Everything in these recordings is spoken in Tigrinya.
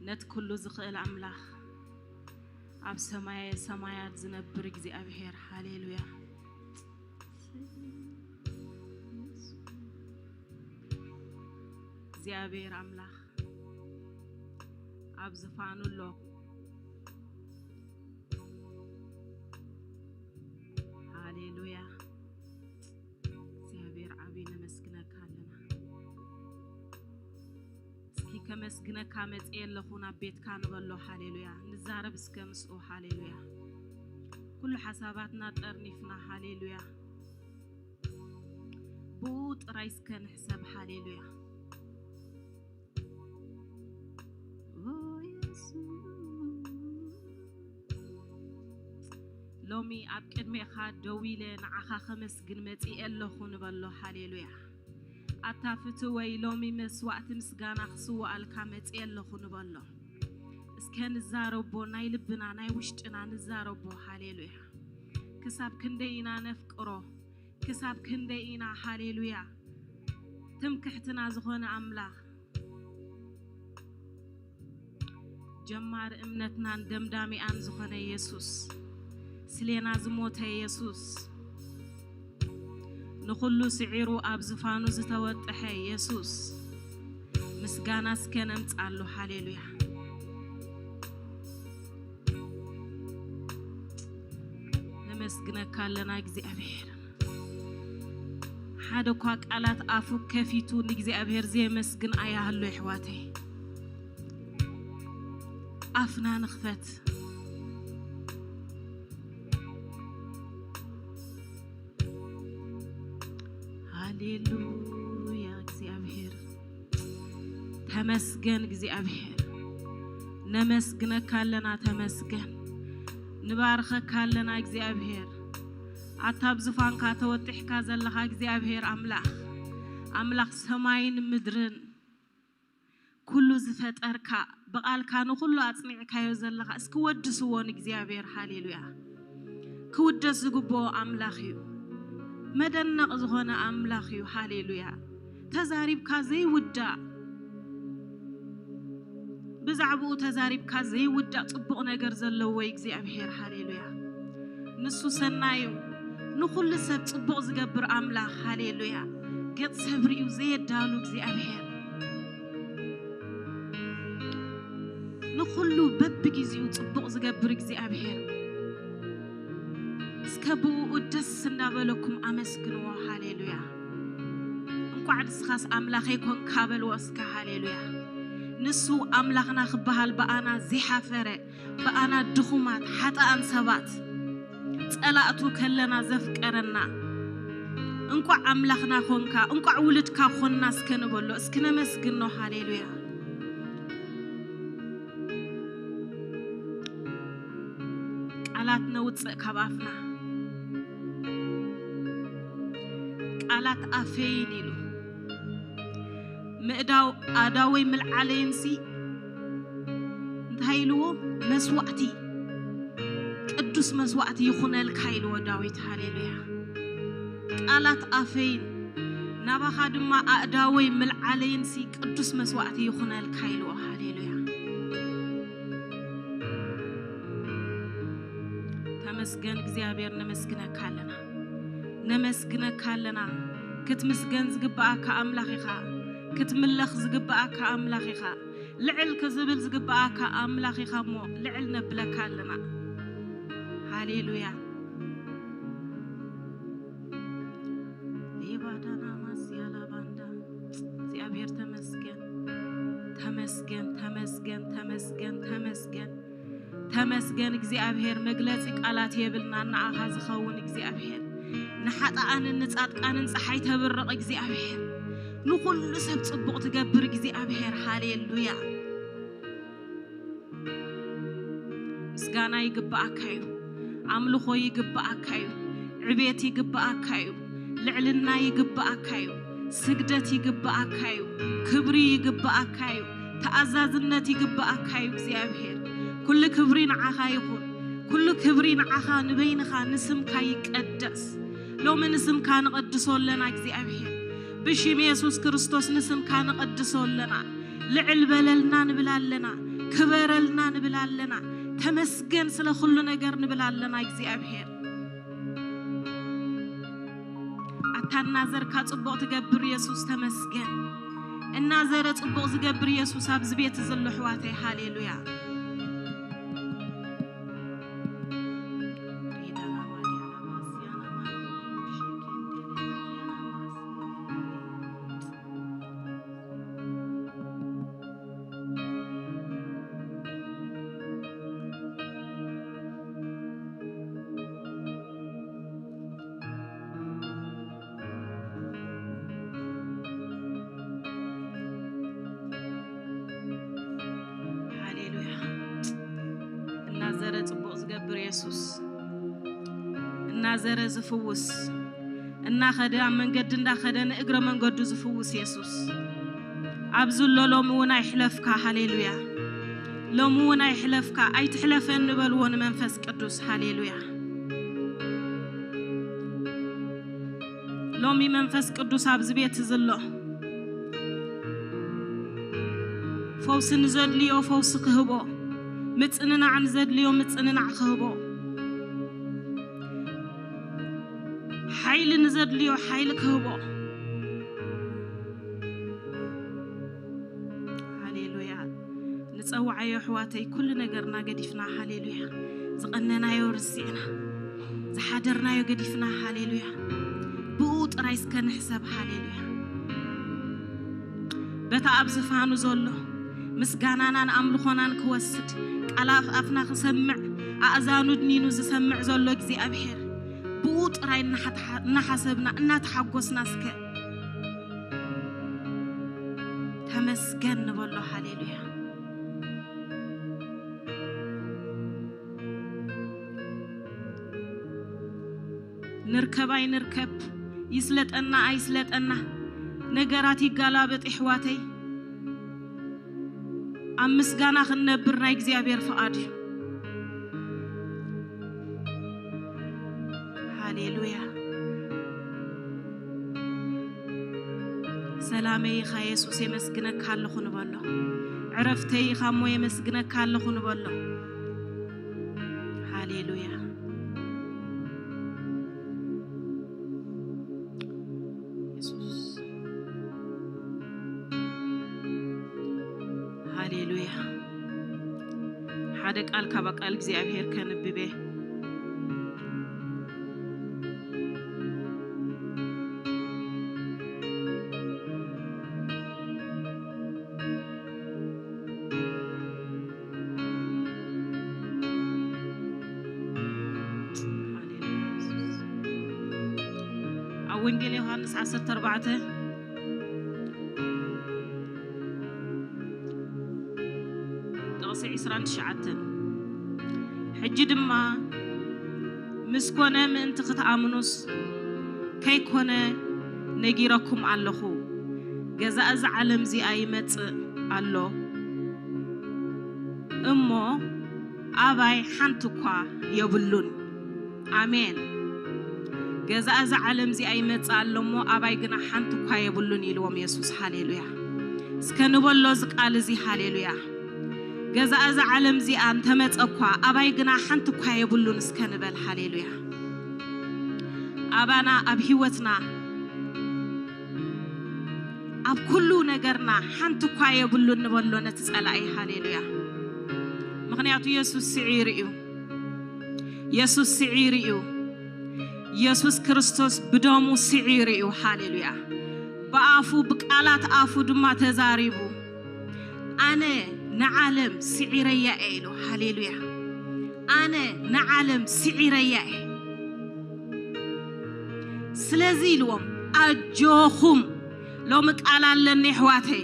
ነቲ ኩሉ ዝኽእል ኣምላኽ፣ ኣብ ሰማየ ሰማያት ዝነብር እግዚኣብሔር፣ ሃሌሉያ። እግዚኣብሔር ኣምላኽ ኣብ ዝፋኑ ኣሎ። ሃሌሉያ። እግዚኣብሔር ዓቢ፣ ነመስግነካ ኣለና። እስኪ ከመስግነካ መጽየ ኣለኹ ናብ ቤትካ ንበሎ። ሃሌሉያ። ንዛረብ እስከ ምስኡ። ሃሌሉያ። ኩሉ ሓሳባትና ጠርኒፍና። ሃሌሉያ። ብኡ ጥራይ እስከ ንሕሰብ። ሃሌሉያ። ኦ የሱስ፣ ሎሚ ኣብ ቅድሜኻ ደው ኢለ ንዓኻ ከመስግን መጽየ ኣለኹ ንበሎ። ሃሌሉያ። ኣታ ፍትወይ፣ ሎሚ መስዋዕቲ ምስጋና ክስውኣልካ መጽየ ኣለኹ ንበሎ። እስከ ንዛረቦ፣ ናይ ልብና ናይ ውሽጥና ንዛረቦ። ሃሌሉያ። ክሳብ ክንደይ ኢና ነፍቅሮ፣ ክሳብ ክንደይ ኢና፣ ሃሌሉያ፣ ትምክሕትና ዝኾነ ኣምላኽ፣ ጀማሪ እምነትናን ደምዳሚኣን ዝኾነ የሱስ፣ ስሌና ዝሞተ የሱስ፣ ንኹሉ ስዒሩ ኣብ ዝፋኑ ዝተወጠሐ የሱስ፣ ምስጋና እስከ ነምጽኣሉ። ሃሌሉያ። ነመስግነካ ኣለና እግዚኣብሔር። ሓደ እኳ ቃላት ኣፉ ከፊቱ ንእግዚኣብሔር ዘየመስግን ኣያህሎ፣ የሕዋተይ። ኣፍና ንኽፈት። ሃሌሉያ። እግዚኣብሔር ተመስገን፣ እግዚኣብሔር ነመስግነካ ኣለና፣ ተመስገን። ንባርኸካ ኣለና እግዚኣብሔር። ኣታ ኣብ ዝፋንካ ተወጢሕካ ዘለኻ እግዚኣብሔር ኣምላኽ፣ ኣምላኽ ሰማይን ምድርን፣ ኩሉ ዝፈጠርካ፣ ብቓልካ ንኹሉ ኣጽኒዕካዮ ዘለኻ፣ እስኪ ወድስዎ ንእግዚኣብሔር። ሃሌሉያ። ክውደስ ዝግብኦ ኣምላኽ እዩ። መደነቕ ዝኾነ ኣምላኽ እዩ። ሃሌሉያ። ተዛሪብካ ዘይውዳእ፣ ብዛዕባኡ ተዛሪብካ ዘይውዳእ ጽቡቕ ነገር ዘለዎ እግዚኣብሔር። ሃሌሉያ። ንሱ ሰናይ እዩ፣ ንኹሉ ሰብ ጽቡቕ ዝገብር ኣምላኽ። ሃሌሉያ። ገጽ ሰብ ርእዩ ዘየዳሉ እግዚኣብሔር፣ ንኹሉ በብግዜኡ ጽቡቕ ዝገብር እግዚኣብሔር፣ እስከ ብእኡ ደስ እንዳበለኩም ኣመስግንዎ። ሃሌሉያ። እንቋዕ ንስኻስ ኣምላኸይ ኮንካ በልዎ እስከ። ሃሌሉያ። ንሱ ኣምላኽና ክበሃል ብኣና ዘይሓፈረ፣ ብኣና ድኹማት ሓጥኣን ሰባት ጸላእቱ ከለና ዘፍቀረና፣ እንቋዕ ኣምላኽና ኮንካ፣ እንቋዕ ውሉድካ ኮንና እስከ ንበሎ፣ እስኪ ነመስግኖ። ሃሌሉያ። ቃላት ነውጽእ ካብ ኣፍና። ቃላት ኣፈይን ኢሉ ምእዳው ኣዳወይ ምልዓለይንሲ እንታይ ኢልዎ? መስዋዕቲ፣ ቅዱስ መስዋዕቲ ይኹነልካ ኢልዎ ዳዊት። ሃሌሉያ። ቃላት ኣፈይን ናባኻ ድማ ኣእዳወይ ምልዓለይንሲ ቅዱስ መስዋዕቲ ይኹነልካ ኢልዎ። ሃሌሉያ። ተመስገን እግዚኣብሔር፣ ነመስግነካ ኣለና፣ ነመስግነካ ኣለና። ክትምስገን ዝግብኣካ ኣምላኽ ኢኻ፣ ክትምለኽ ዝግብኣካ ኣምላኽ ኢኻ። ልዕል ክዝብል ዝግብኣካ ኣምላኽ ኢኻ እሞ ልዕል ነብለካ ኣለና። ሃሌሉያ። ሌባዳና ማስያላ ባንዳ። እግዚኣብሔር ተመስገን፣ ተመስገን፣ ተመስገን፣ ተመስገን፣ ተመስገን። ተመስገን እግዚኣብሔር፣ መግለጺ ቃላት የብልናን ንዓኻ ዝኸውን እግዚኣብሔር። ንሓጥኣንን ንጻድቃንን ጸሓይ ተብርቕ እግዚኣብሔር። ንኹሉ ሰብ ጽቡቕ ትገብር እግዚኣብሔር። ሃሌሉያ። ምስጋና ይግብኣካ እዩ። ኣምልኾ ይግብኣካ እዩ። ዕቤት ይግብኣካ እዩ። ልዕልና ይግብኣካ እዩ። ስግደት ይግብኣካ እዩ። ክብሪ ይግብኣካ እዩ። ተኣዛዝነት ይግብኣካ እዩ እግዚኣብሔር። ኩሉ ክብሪ ንዓኻ ይኹን። ኩሉ ክብሪ ንዓኻ፣ ንበይንኻ፣ ንስምካ ይቀደስ። ሎሚ ንስምካ ንቐድሶ ኣለና እግዚኣብሔር። ብሽም የሱስ ክርስቶስ ንስምካ ንቐድሶ ኣለና። ልዕል በለልና ንብል ኣለና። ክበረልና ንብል ኣለና። ተመስገን ስለ ኩሉ ነገር ንብል ኣለና እግዚኣብሔር። ኣታ እናዘርካ ጽቡቕ ትገብር የሱስ ተመስገን። እናዘረ ጽቡቕ ዝገብር የሱስ ኣብዚ ቤት ዘሎ ኣሕዋተይ ሃሌሉያ። ሃሌሉያ። እናዘረ ጽቡቕ ዝገብር የሱስ፣ እናዘረ ዝፍውስ፣ እናኸደ ኣብ መንገዲ እንዳኸደ ንእግረ መንገዱ ዝፍውስ የሱስ ኣብዚ ኣሎ። ሎሚ እውን ኣይሕለፍካ። ሃሌሉያ። ሎሚ እውን ኣይሕለፍካ። ኣይትሕለፈኒ በልዎ ንመንፈስ ቅዱስ። ሃሌሉያ። ሎሚ መንፈስ ቅዱስ ኣብዚ ቤት ዘሎ ፈውሲ ንዘድልዮ ፈውሲ ክህቦ፣ ምጽንናዕ ንዘድልዮ ምጽንናዕ ክህቦ፣ ሓይሊ ንዘድልዮ ሓይሊ ክህቦ። ሃሌሉያ። ንጸውዓዮ ኣሕዋተይ ኩሉ ነገርና ገዲፍና፣ ሃሌሉያ። ዝቐነናዮ ርሲዕና፣ ዝሓደርናዮ ገዲፍና፣ ሃሌሉያ። ብኡ ጥራይ እስከ ንሕሰብ፣ ሃሌሉያ። በታ ኣብ ዝፋኑ ዘሎ ምስጋናናን ኣምልኾናን ክወስድ፣ ቃል ኣፍ ኣፍና ክሰምዕ፣ ኣእዛኑ ድኒኑ ዝሰምዕ ዘሎ እግዚኣብሔር፣ ብኡ ጥራይ እናሓትሓ-፣ እናሓሰብና፣ እናተሓጎስና እስከ ተመስገን ንበሎ። ሃሌሉያ። ንርከብ ኣይንርከብ፣ ይስለጠና ኣይስለጠና፣ ነገራት ይጋላበጥ የሕዋተይ። ኣብ ምስጋና ክንነብር ናይ እግዚኣብሔር ፍቓድ እዩ። ሃሌሉያ። ሰላመይ ኢኻ የሱስ፣ የመስግነካ ኣለኹ ንበሎ። ዕረፍተይ ኢኻ እሞ የመስግነካ ኣለኹ ንበሎ። ሃሌሉያ። የሱስ። ሃሌሉያ። ሓደ ቃል ካብ ቃል እግዚኣብሔር ከንብቤ። ኣብ ወንጌል ዮሃንስ ዓሰርተ ኣርባዕተ ጥቕሲ ዕስራን ትሽዓተን፣ ሕጂ ድማ ምስ ኮነ ምእንቲ ክትኣምኑስ ከይኮነ ነጊረኩም ኣለኹ። ገዛ እዛ ዓለም እዚኣ ይመጽእ ኣሎ እሞ ኣባይ ሓንቲ እኳ የብሉን። ኣሜን። ገዛ እዛ ዓለም እዚኣ ይመጽእ ኣሎ እሞ ኣባይ ግና ሓንቲ እኳ የብሉን ኢልዎም የሱስ። ሃሌሉያ። እስከ ንበሎ እዚ ቃል እዚ። ሃሌሉያ። ገዛ እዛ ዓለም እዚኣ እንተመጸ እኳ ኣባይ ግና ሓንቲ እኳ የብሉን እስከ ንበል። ሃሌሉያ። ኣባና ኣብ ህይወትና ኣብ ኩሉ ነገርና ሓንቲ እኳ የብሉን ንበሎ ነቲ ጸላኢ። ሃሌሉያ። ምኽንያቱ የሱስ ስዒሩ እዩ። የሱስ ስዒሩ እዩ። የሱስ ክርስቶስ ብደሙ ስዒሩ እዩ። ሃሌሉያ። ብኣፉ ብቃላት ኣፉ ድማ ተዛሪቡ ኣነ ንዓለም ስዒረያ እየ ኢሉ። ሃሌሉያ። ኣነ ንዓለም ስዒረያ እየ። ስለዚ ኢልዎም ኣጆኹም፣ ሎሚ ቃል ኣለኒ ኣሕዋተይ፣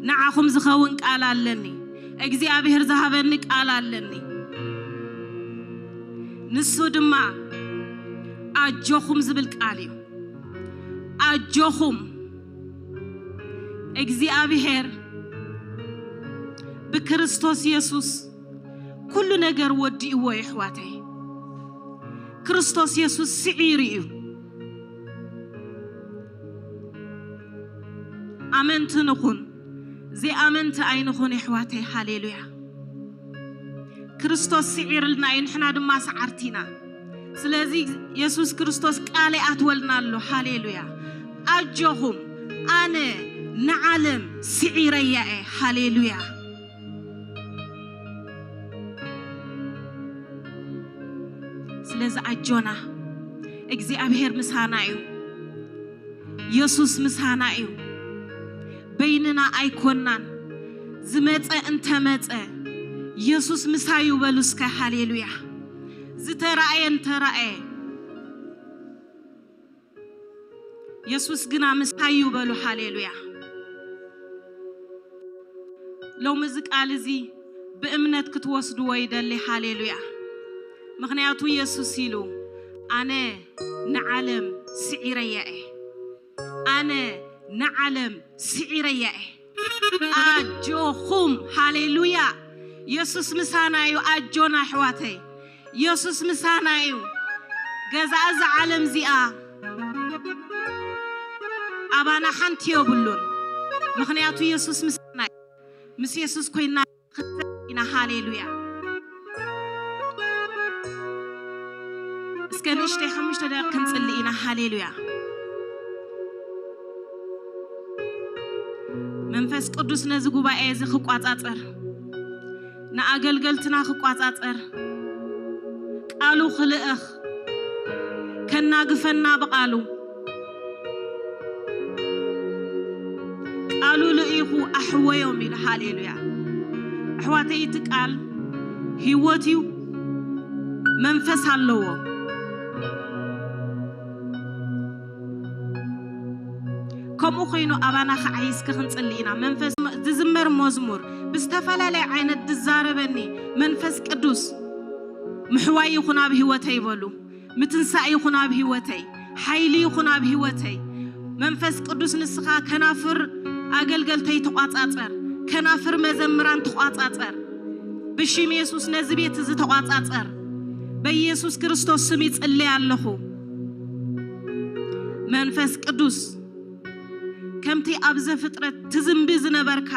ንዓኹም ዝኸውን ቃል ኣለኒ። እግዚኣብሔር ዝሃበኒ ቃል ኣለኒ። ንሱ ድማ ኣጆኹም ዝብል ቃል እዩ። ኣጆኹም፣ እግዚኣብሔር ብክርስቶስ የሱስ ኩሉ ነገር ወዲእዎ እዩ ኣሕዋተይ። ክርስቶስ የሱስ ስዒሩ እዩ። ኣመንቲ ንኹን ዘይኣመንቲ ኣይንኹን ኣሕዋተይ። ሃሌሉያ። ክርስቶስ ስዒርልና እዩ፣ ንሕና ድማ ሰዓርቲ ኢና። ስለዚ የሱስ ክርስቶስ ቃል ይኣትወልና ኣሎ። ሃሌሉያ። ኣጆኹም፣ ኣነ ንዓለም ስዒረያ እየ። ሃሌሉያ። ስለዚ ኣጆና፣ እግዚኣብሔር ምሳና እዩ። የሱስ ምሳና እዩ። በይንና ኣይኮናን። ዝመጸ እንተመጸ፣ የሱስ ምሳዩ በሉ እስከ። ሃሌሉያ። ዝተራእየ እንተራእየ፣ የሱስ ግና ምሳዩ በሉ። ሃሌሉያ። ሎሚ እዚ ቃል እዚ ብእምነት ክትወስድዎ ይደሊ። ሃሌሉያ። ምኽንያቱ የሱስ ኢሉ፣ ኣነ ንዓለም ስዒረያ እየ። ኣነ ንዓለም ስዒረያ እየ። ኣጆኹም። ሃሌሉያ። የሱስ ምሳና እዩ። ኣጆና ኣሕዋተይ። የሱስ ምሳና እዩ። ገዛእ እዛ ዓለም እዚኣ ኣባና ሓንቲ የብሉን። ምኽንያቱ የሱስ ምሳና እዩ። ምስ የሱስ ኮይና ክንሰ ኢና። ሃሌሉያ። እስከ ንእሽተይ ሓሙሽተ ደቂቕ ክንጽሊ ኢና። ሃሌሉያ። መንፈስ ቅዱስ ነዚ ጉባኤ እዚ ክቋጻጸር፣ ንኣገልገልትና ክቋጻጸር፣ ቃሉ ክልእኽ፣ ከናግፈና ብቃሉ፣ ቃሉ ልኢኹ ኣሕወዮም ኢሉ። ሃሌሉያ። ኣሕዋተይ፣ እቲ ቃል ህይወት እዩ፣ መንፈስ ኣለዎ። ከምኡ ኮይኑ ኣባና ከዓ እስኪ ክንጽሊ ኢና። መንፈስ ዝዝመር መዝሙር ብዝተፈላለየ ዓይነት ዝዛረበኒ መንፈስ ቅዱስ ምሕዋይ ይኹን ኣብ ህይወተይ በሉ። ምትንሳእ ይኹን ኣብ ህይወተይ፣ ሓይሊ ይኹን ኣብ ህይወተይ። መንፈስ ቅዱስ ንስኻ ከናፍር ኣገልገልተይ ተቋጻጸር፣ ከናፍር መዘምራን ተቋጻጸር። ብሽም የሱስ ነዚ ቤት እዚ ተቋጻጸር። በኢየሱስ ክርስቶስ ስም ይጽልይ ኣለኹ። መንፈስ ቅዱስ ከምቲ ኣብ ዘፍጥረት ትዝንቢ ዝነበርካ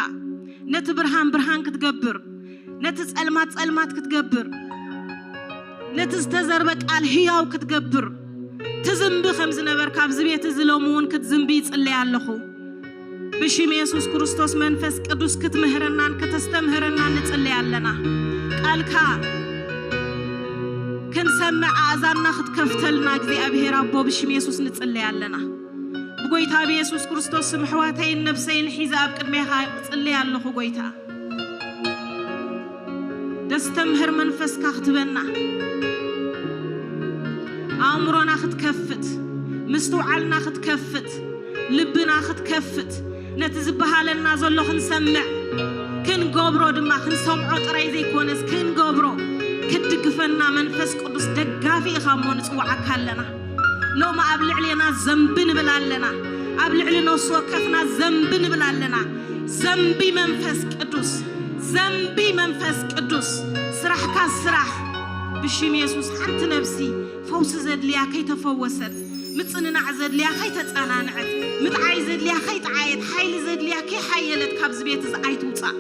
ነቲ ብርሃን ብርሃን ክትገብር፣ ነቲ ጸልማት ጸልማት ክትገብር፣ ነቲ ዝተዘርበ ቃል ህያው ክትገብር ትዝንቢ ከም ዝነበርካ ኣብዚ ቤት እዚ ሎሚ እውን ክትዝንቢ ይጽልይ ኣለኹ። ብሽም የሱስ ክርስቶስ መንፈስ ቅዱስ ክትምህረናን ከተስተምህረናን ንጽልይ ኣለና። ቃልካ ክንሰምዕ ኣእዛንና ክትከፍተልና እግዚኣብሔር ኣቦ ብሽም የሱስ ንጽልይ ኣለና። ብጎይታ ብየሱስ ክርስቶስ ስም ኣሕዋተይን ነብሰይን ሒዘ ኣብ ቅድሜኻ እጽልይ ኣለኹ ጎይታ። ደስተምህር መንፈስካ ክትበና፣ ኣእምሮና ክትከፍት፣ ምስትውዓልና ክትከፍት፣ ልብና ክትከፍት፣ ነቲ ዝበሃለና ዘሎ ክንሰምዕ፣ ክንገብሮ ድማ፣ ክንሰምዖ ጥራይ ዘይኮነስ ክንገብሮ ክትድግፈና መንፈስ ቅዱስ ደጋፊ ኢኻ እሞ ንጽውዓካ ኣለና። ሎሚ ኣብ ልዕሌና ዘንቢ ንብል ኣለና። ኣብ ልዕሊ ነፍሲ ወከፍና ዘንቢ ንብል ኣለና። ዘንቢ መንፈስ ቅዱስ፣ ዘንቢ መንፈስ ቅዱስ። ስራሕካ ስራሕ። ብሽም የሱስ ሓንቲ ነብሲ ፈውሲ ዘድልያ ከይተፈወሰት፣ ምጽንናዕ ዘድልያ ከይተጸናንዐት፣ ምጥዓይ ዘድልያ ከይጠዓየት፣ ሓይሊ ዘድልያ ከይሓየለት ካብዚ ቤት እዚ ኣይትውጻእ።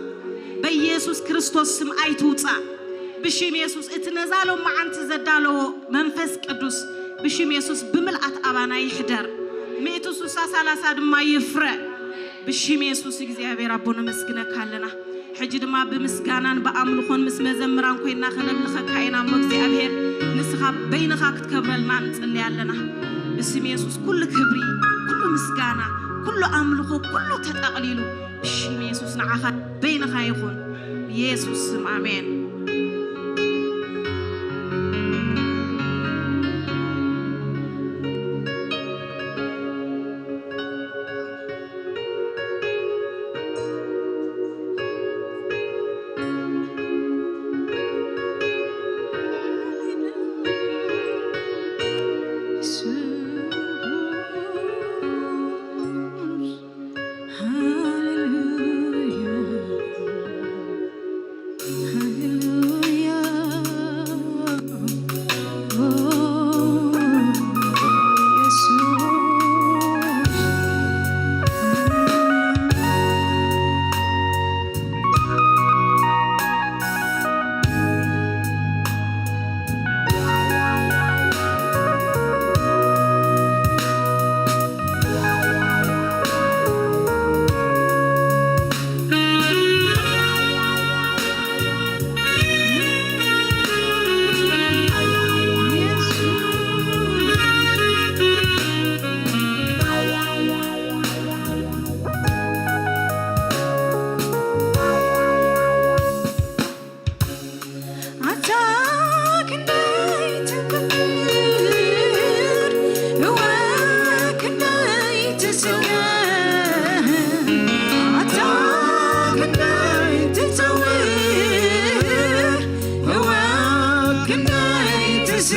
በኢየሱስ ክርስቶስ ስም ኣይትውጻእ። ብሽም የሱስ እቲ ነዛ ሎማዓንቲ ዘዳለዎ መንፈስ ቅዱስ ብሽም የሱስ ብምልኣት ኣባና ይሕደር። ሚእቲ ስሳ ሰላሳ ድማ ይፍረ። ብሽም የሱስ እግዚኣብሔር ኣቦ ነመስግነካ ኣለና። ሕጂ ድማ ብምስጋናን ብኣምልኾን ምስ መዘምራን ኮይና ከነምልኸካ ኢና እሞ እግዚኣብሔር ንስኻ በይንኻ ክትከብረልና ንጽልይ ኣለና። ብስም የሱስ ኩሉ ክብሪ፣ ኩሉ ምስጋና፣ ኩሉ ኣምልኾ፣ ኩሉ ተጠቕሊሉ ብሽም የሱስ ንዓኻ በይንኻ ይኹን። ብየሱስ ስም ኣሜን።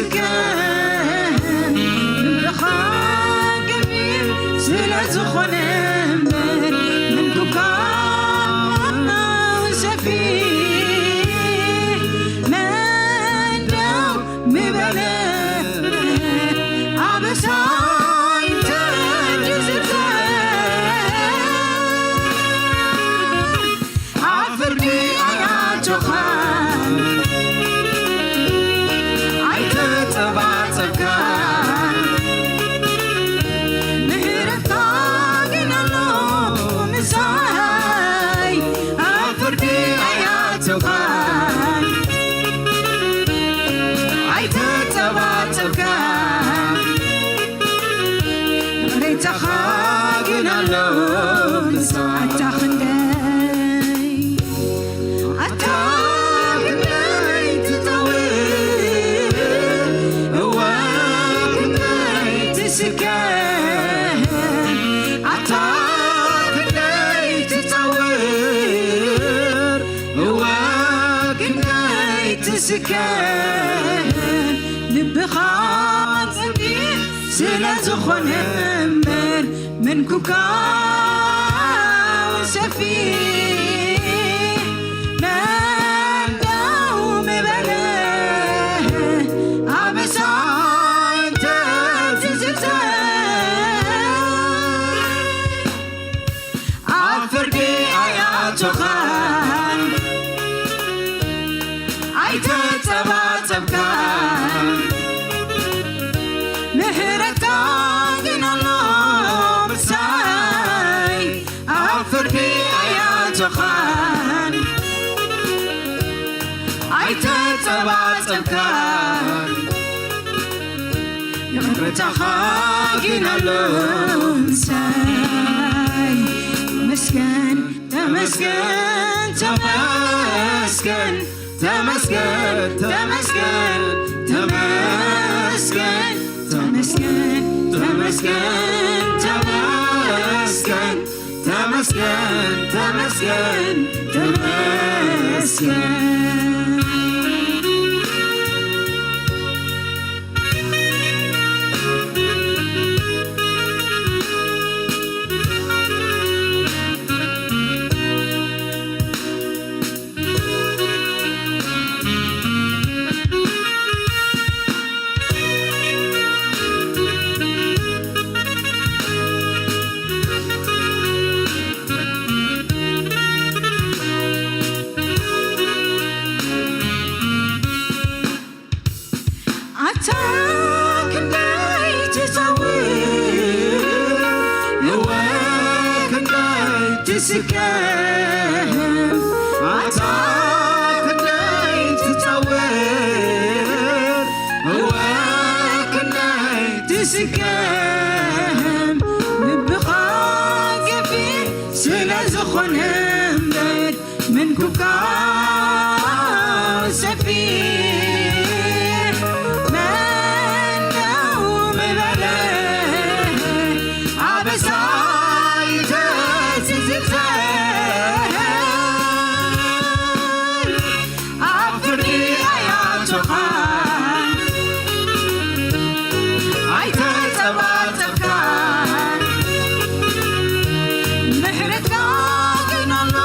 ልብኻ ገቢር ስለ ዝኾነ እምበር፣ ምንኩብኳብ ሰፊሕ መን ደው ምበለ፣ ኣበሳይ ተድዝተ ኣብ ፍርዲ ኣይኣቶኻን፣ ኣይተጸባጸብካን። ምህረትካ ግን ኣሎ ምሳይ፣ ኣብ ፍርዲ ኣይኣቶኻን፣ ኣይተጸባጸብካን። ይቕሬታኻ ግን ኣሎ ምሳይ። ኣታ ክንደይ፣ ኣታ ክንደይ ትጸውር፣ እወ ክንደይ ትስከም። ኣታ ክንደይ ትጸውር፣ እወ ክንደይ ትስከም። ልብኻ ጸቢብ ስለ ዝኾነ እምበር፣ ምንኩብኳብ ሰፊሕ መን ደው ምበለ፣ ኣበሳይ ተትዝተ ኣብ ፍርዲ ኣይኣቶኻን፣ ኣይተጸባጸብካን። ምሕረትካ ግን ኣሎ ምሳይ፣ ኣብ ፍርዲ ኣይኣቶኻን፣ ኣይተጸባጸብካን። ይቕሬታኻ ግን ኣሎ ምሳይ። ተመስገን፣ ተመስገን፣ ተመስገን፣ ተመስገን፣ ተመስገን፣ ተመስገን፣ ተመስገን፣ ተመስገን፣ ተመስገን፣ ተመስገን፣ ተመስገን፣ ተመስገን። ኣታ ክንደይ ትጸውር፣ እወ ክንደይ ትስከም። ኣታ ክንደይ ትጸውር፣ እወ ክንደይ ትስከም። ልብኻ ገፊሕ ስለ ዝኾነ እምበር፣ ምንኩብካ ሰፊሕ መን ደው ምበለ፣ ኣበሳይ ተትዝብዘብ ኣብ ፍርዲ ኣይኣቶኻን፣ ኣይተጸባጸብካን። ምሕረትካ ግን ኣሎ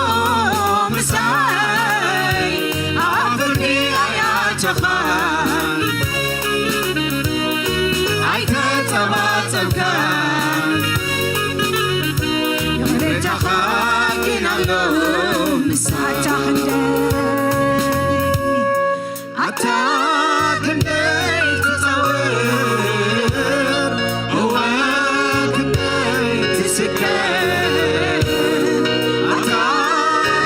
ምሳይ፣ ኣብ ፍርዲ ኣይኣቶኻን፣ ኣይተጸባጸብካን። ይቕሬታኻ ግን ኣሎ ምሳይ። ኣታ ክንደይ፣ ኣታ ክንደይ ትጸውር፣ እወ ክንደይ ትስከም። ኣታ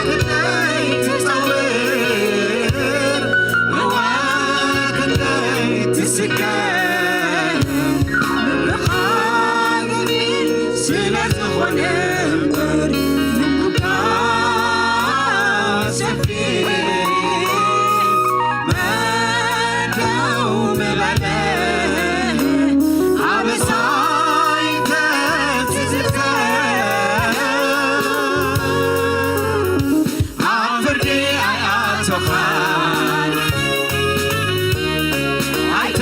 ክንደይ ትጸውር፣ እወ ክንደይ ትስከም። ልብኻ ገቢር ስለ ዝኾነ እምበር፣ ልብኻ ሰፊሕ መን ደው ምበለ፣ ኣበሳይ ተትዝብዘብ ኣብ ፍርዲ ኣይኣቶኻን፣ ኣይተ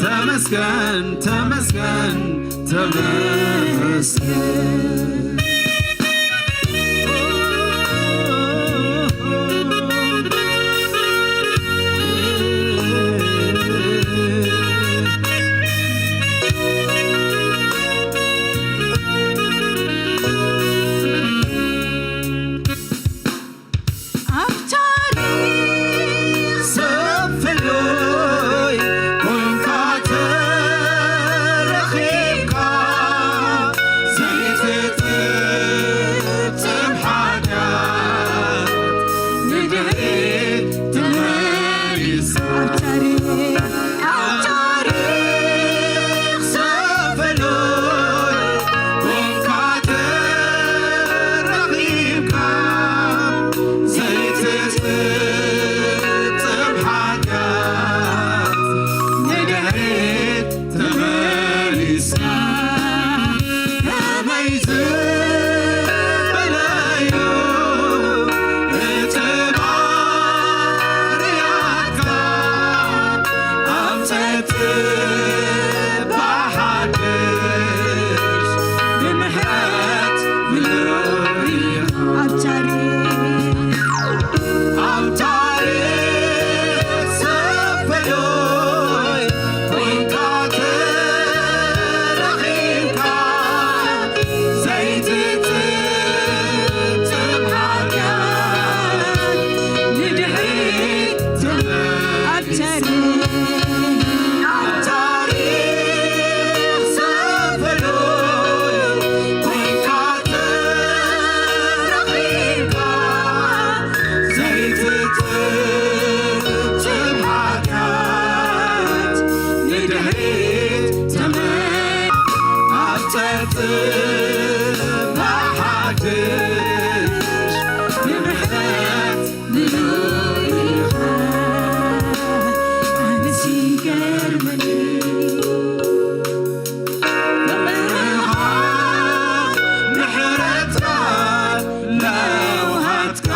ተመስገን፣ ተመስገን፣ ተመስገን። ኣብ ታሪኽ ሰብ ፍሉይ ኮንካ ተረኺብካ፣ ዘይትጥብጥብ ሓጢኣት ንድሕሪት ተመሊስካ። ኣብ ታሪኽ፣ ኣብ ታሪኽ ሰብ ፍሉይ ኮንካ ተረኺብካ፣ ዘይትጥብጥብ ሓጢኣት ንድሕሪት ተመሊስካ። ከመይ ዝበለ እዩ እቲ ባህርያትካ፣ ኣምጸት ባሓድሽ ብምሕረት ምሉእ ኢኻ። ኣብ ታሪኽ፣ ኣብ ታሪኽ ሰብ ፍሉይ ኮንካ ተረኺብካ፣ ዘይትጥብጥብ ሓጢኣት ንድሕሪት ተመ-፣ ኣብ ታሪኽ፣ ኣብ ታሪኽ ሰብ ፍሉይ ኮንካ ተረኺብካ፣ ዘይትጥብጥብ ሓጢኣት ንድሕሪት ተመ-፣ ኣብ ጸጥታ ሓድሽ ብምሕረት ምሉእ ኢኻ። ኣነስ ይገርመኒ ፍቕርኻ፣ ምሕረትካ፣ ለውሃትካ።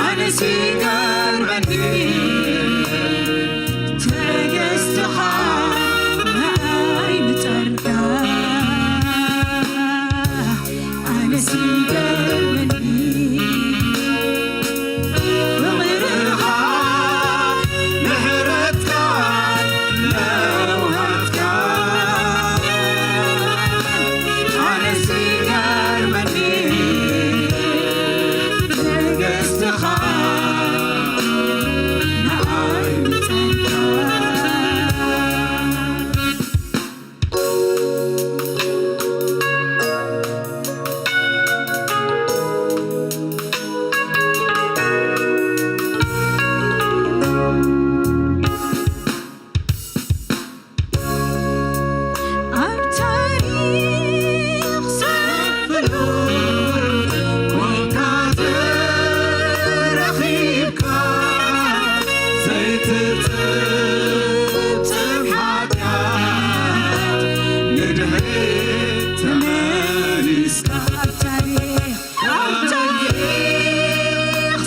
ኣነስ ይገርመኒ ትዕግስትኻ ንዓይ ምጸርካ። ኣነስ ይገርመኒ ፍቕርኻ፣ ምሕረትካ፣ ለውሃትካ። ኣነስ ይገርመኒ ትዕግስትኻ ንዓይ ምጸርካ። ኣብ ታሪኽ ሰብ ፍሉይ ኮንካ ተረኺብካ፣ ዘይትጥብጥብ ሓጢኣት ንድሕሪት ተመሊስካ። ኣብ ታሪኽ፣ ኣብ ታሪኽ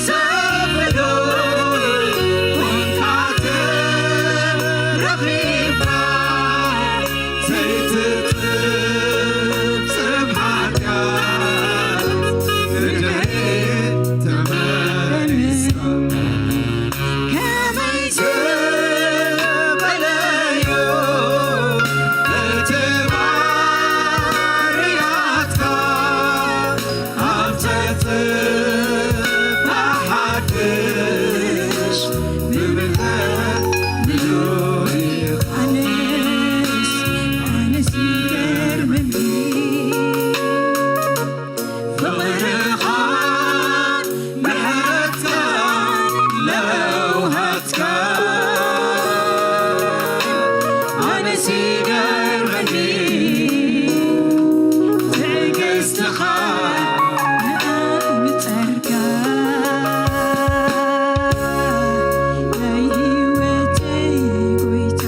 ሰብ ፍሉይ ኮንካ ተረኺብካ፣ ዘይትጥብጥብ ሓጢኣት ንድሕሪት ተመሊስካ። ከመይ ዝበለ እዩ እቲ ባህርያትካ፣ ኣብ ጸጥታ ሓድሽ ብምሕረት ምሉእ ኢኻ። ኣነስ፣ ኣነስ ይገርመኒ ፍቕርኻ፣ ምሕረትካ፣ ለውሃትካ። ኣነስ ይገርመኒ ትዕግስትኻ፣ ንኣይ ምጸርካ። ናይ ህይወተይ ጎይታ፣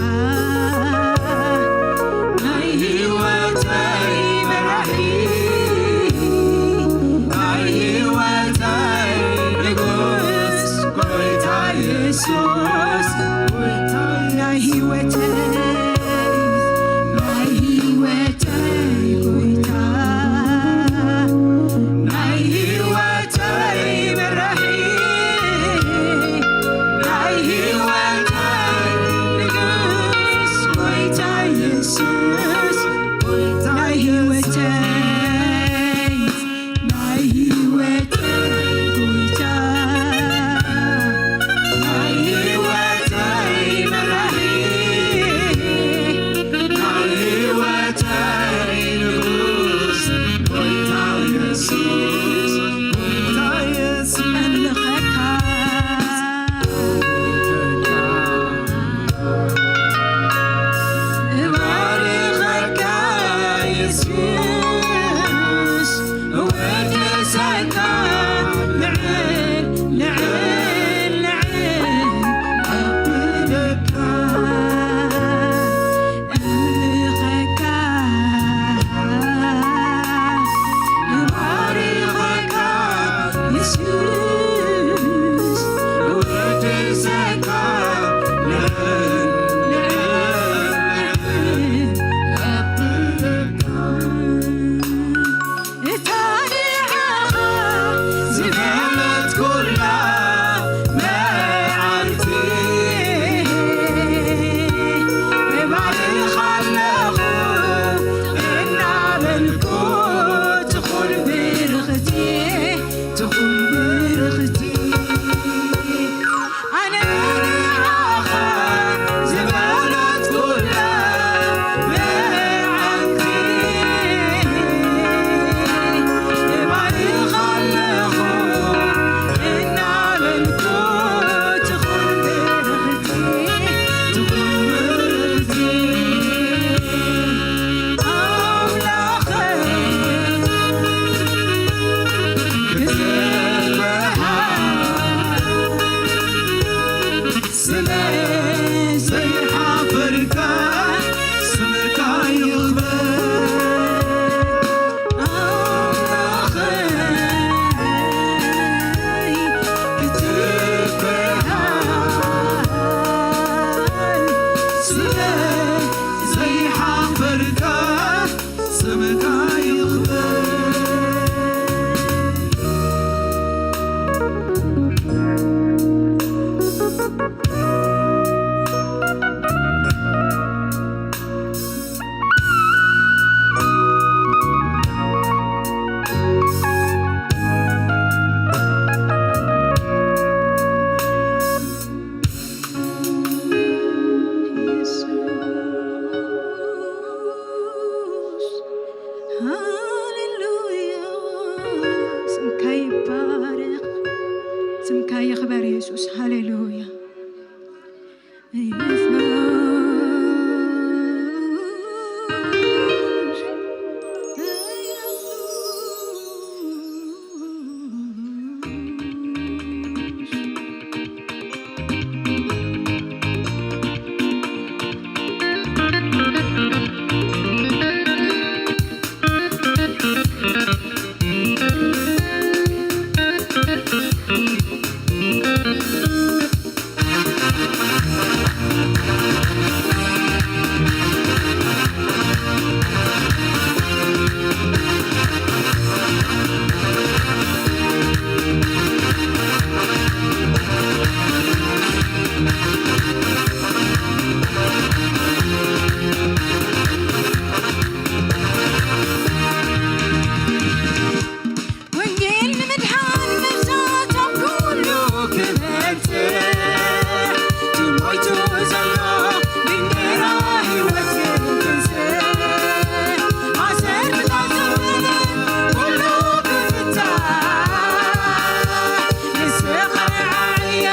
ናይ ህይወተይ መራሒ፣ ናይ ህይወተይ ንጉስ፣ ጎይታ የሱስ፣ ናይ ህይወተይ፣ ናይ ህይወተይ ጎይታ፣ ናይ ህይወተይ መራሒ፣ ናይ ህይወተይ ንጉስ ጎይታ የሱስ፣ ናይ ህይወተይ ናይ ህይወተይ ጎይታ፣ ናይ ህይወተይ መራሒ፣ ናይ ህይወተይ ንጉስ፣ ጎይታ የሱስ፣ ጎይታ የሱስ፣ እምልኸካ። እባርኸካ የሱስ፣ እወድሰካ፣ ልዕል፣ ልዕል፣ ልዕል ኣብለካ። እምልኸካ፣ እባርኸካ የሱስ፣ እወድሰካ፣ ልዕል፣ ልዕል፣ ልዕል ኣብለካ። እታ ንዓኻ ዝበለት ኩላ መዓልቲ እባርኻ ኣለኹ እናበልኩ ትኹን ብርኽቲ፣ ትኹን ብርኽቲ። ኣነ ንዓኻ ዝበለት ኩላ መዓልቲ እባርኻ ኣለኹ እናበልኩ ትኹን ብርኽቲ፣ ትኹን ብርኽቲ ኣምላኸይ ክስብሓ ስለ ዘይሓፈርካ ስምካ ይኽበር ኣምላኸይ፣ ክትበሃል ስለ ዘይሓፈርካ ስምካ ይኽበር። የሱስ፣ ሃሌሉያ፣ ስምካ ይባረኽ፣ ስምካ ይኽበር የሱስ፣ ሃሌሉያ። ወንጌል ንምድሓን ነፍሳት ኣብ ኩሉ ክበጽሕ፣ እቲ ሞይቱ ዘሎ ብእንጌራ ህይወት ክትንስእ፣ ማእሰር ክታዘበለ ኩሉ ክፍታሕ፣ ንስኻ ዓየ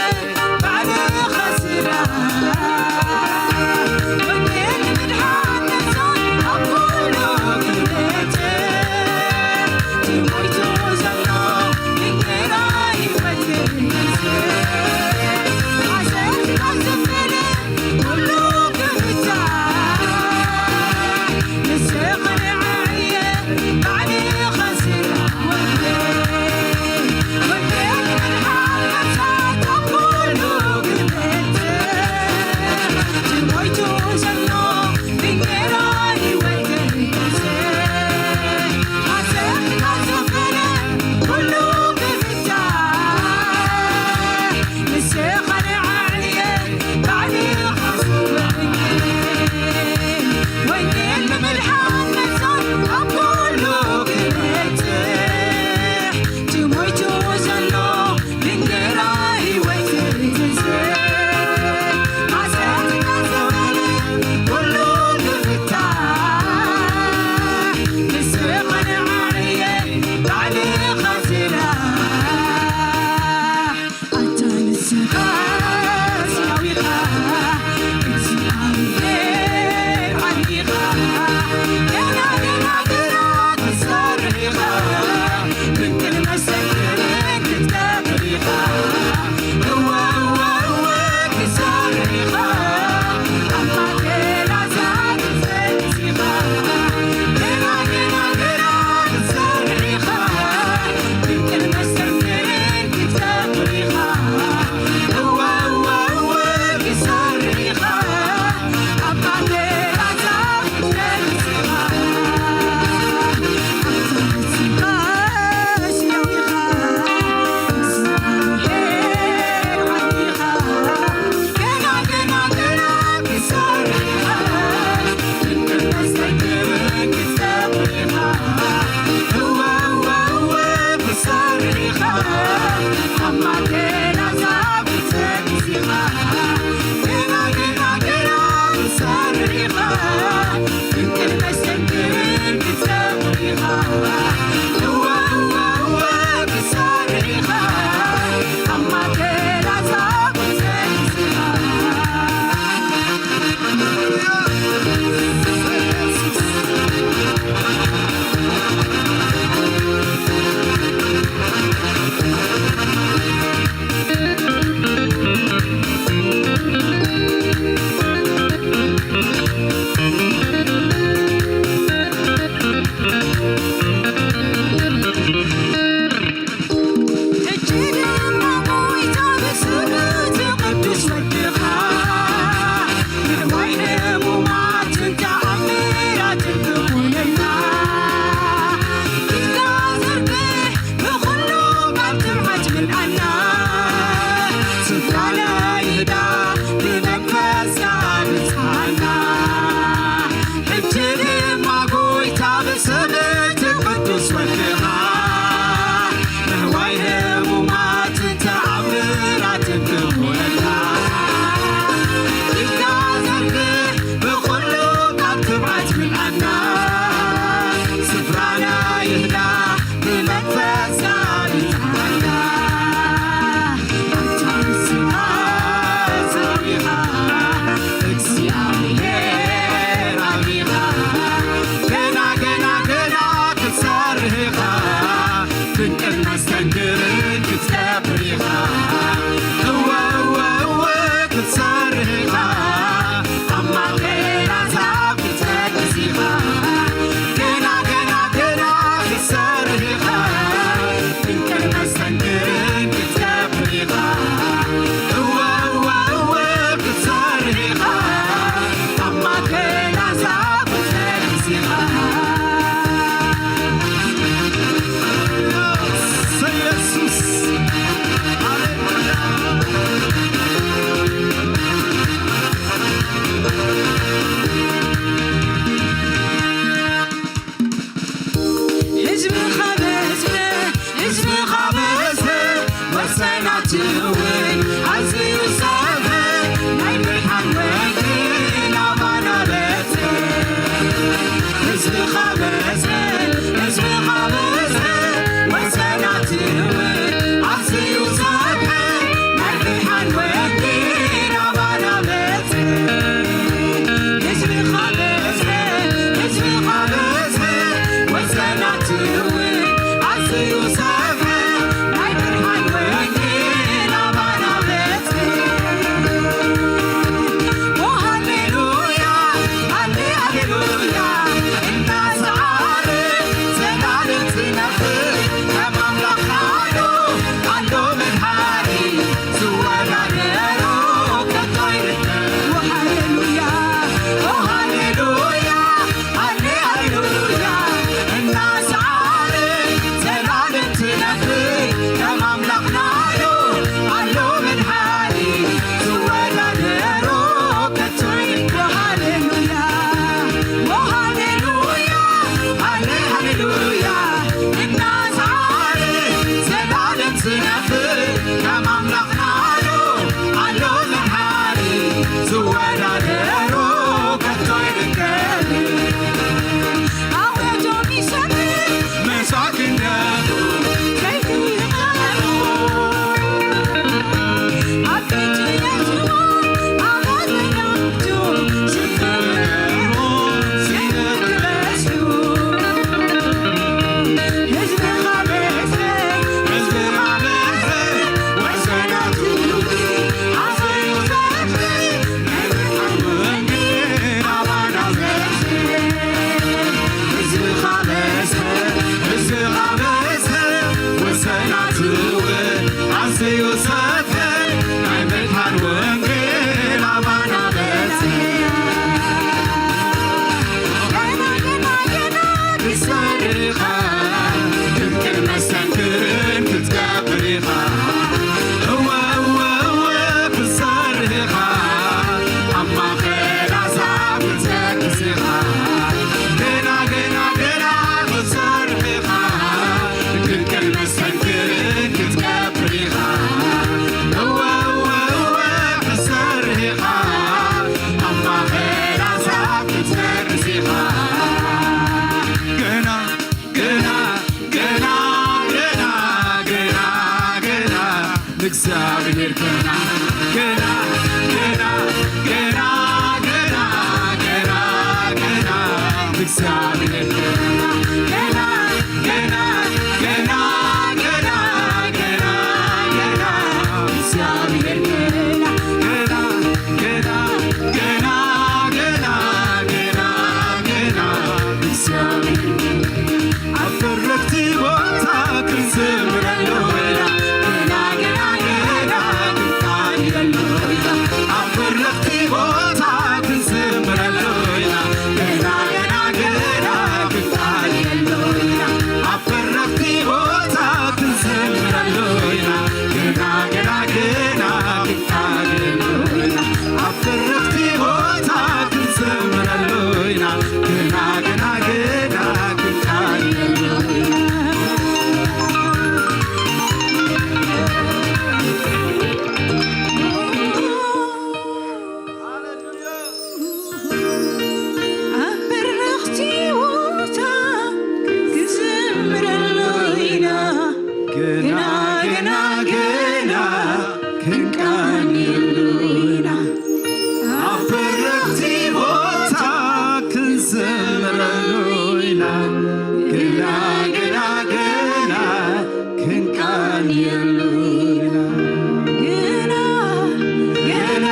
ሃሌሉያ፣ ሃሌሉያ፣ ሃሌ-፣ ሃሌሉያ። እናሰዓረ ዘላለም ትነብር ከም ኣምላኽና ኣሎ፣ ኣሎ መድሓኒ ዝወዳደሮ ከቶ የለን። ሃሌሉያ፣ ሃሌ-፣ ሃሌሉያ። እናሰዓረ ዘላለም ዝነብር ከም ኣምላኽና ኣሎ፣ ኣሎ መድሓኒ ዝወዳደሮ ከቶ የለን። ኣውያቶም ይሰምር መሳኪነቱ ከይቱ ይቐርቡ። ኣብ ፊቱ የእትዎ ኣባል መናፍቱ ሽፍር ገይሩ ሲነግር በስቱ። ህዝብኻ በዝሒ፣ ህዝብኻ በዝሒ፣ ወሰናቱ ኣዘዩ ዘፍሪ፣ ናይ ብርሃን ወንጌል ኣባና በዝሒ። ህዝብኻ በዝሒ፣ ህዝብኻ በዝሒ፣ ወሰናቱ ኣዘዩ ዘፍሪ፣ ናይ ብርሃን ወንጌል ኣባና በዝሒ። ገና፣ ገና፣ ገና ክትሰርኻ፣ ድንቅን መስተንክርን ክትገብር ኢኻ። እወ፣ እወ፣ እወ፣ ክትሰርሕ ኢኻ። ኣብ ማእከል ኣሕዛብ ክትነግስ ኢኻ። ገና፣ ገና፣ ገና ክትሰርሕ ኢኻ። ድንቅን መስተንክርን ክትገብር ኢኻ። እወ፣ እወ፣ እወ፣ ክትሰርሕ ኢኻ። ኣብ ማእከል ኣሕዛብ ክትፈርስ ኢኻ። ገና፣ ገና፣ ገና፣ ገና፣ ገና፣ ገና፣ ንእግዚኣብሔር ገና፣ ገና፣ ገና፣ ገና፣ ገና፣ ገና፣ ገና፣ ንእግዚኣብሔር ገና፣ ገና፣ ገና፣ ገና፣ ገና፣ ገና፣ ንእግዚኣብሔር ገና፣ ገና፣ ገና፣ ገና፣ ገና፣ ገና፣ ገና፣ ንእግዚኣብሔር ኣብ በረኽቲ ቦታ ክንዝምረሉ ኢና። ገና፣ ገና፣ ገና ክንቃልየሉ ኢና። ኣብ በረኽቲ ቦታ ክንዝምረሉ ኢና። ገና፣ ገና፣ ገና ክንቃልየሉ ኢና። ኣብ በረኽቲ ቦታ ክንዝምረሉ ኢና። ገና፣ ገና፣ ገና ክንቃልየሉ ኢና። ኣብ በረኽቲ ቦታ ክንዝምረሉ ኢና። ገና፣ ገና፣ ገና ክንቃልየሉ ኢና። ኣብ በረኽቲ ቦታ ክንዝምረሉ ኢና። ገና፣ ገና፣ ገና ክንቃንየሉ ኢና። ኣብ በረኽቲ ቦታ ክንዝምረሉ ኢና። ገና፣ ገና፣ ገና ክንቃንየሉ ኢና። ገና፣ ገና፣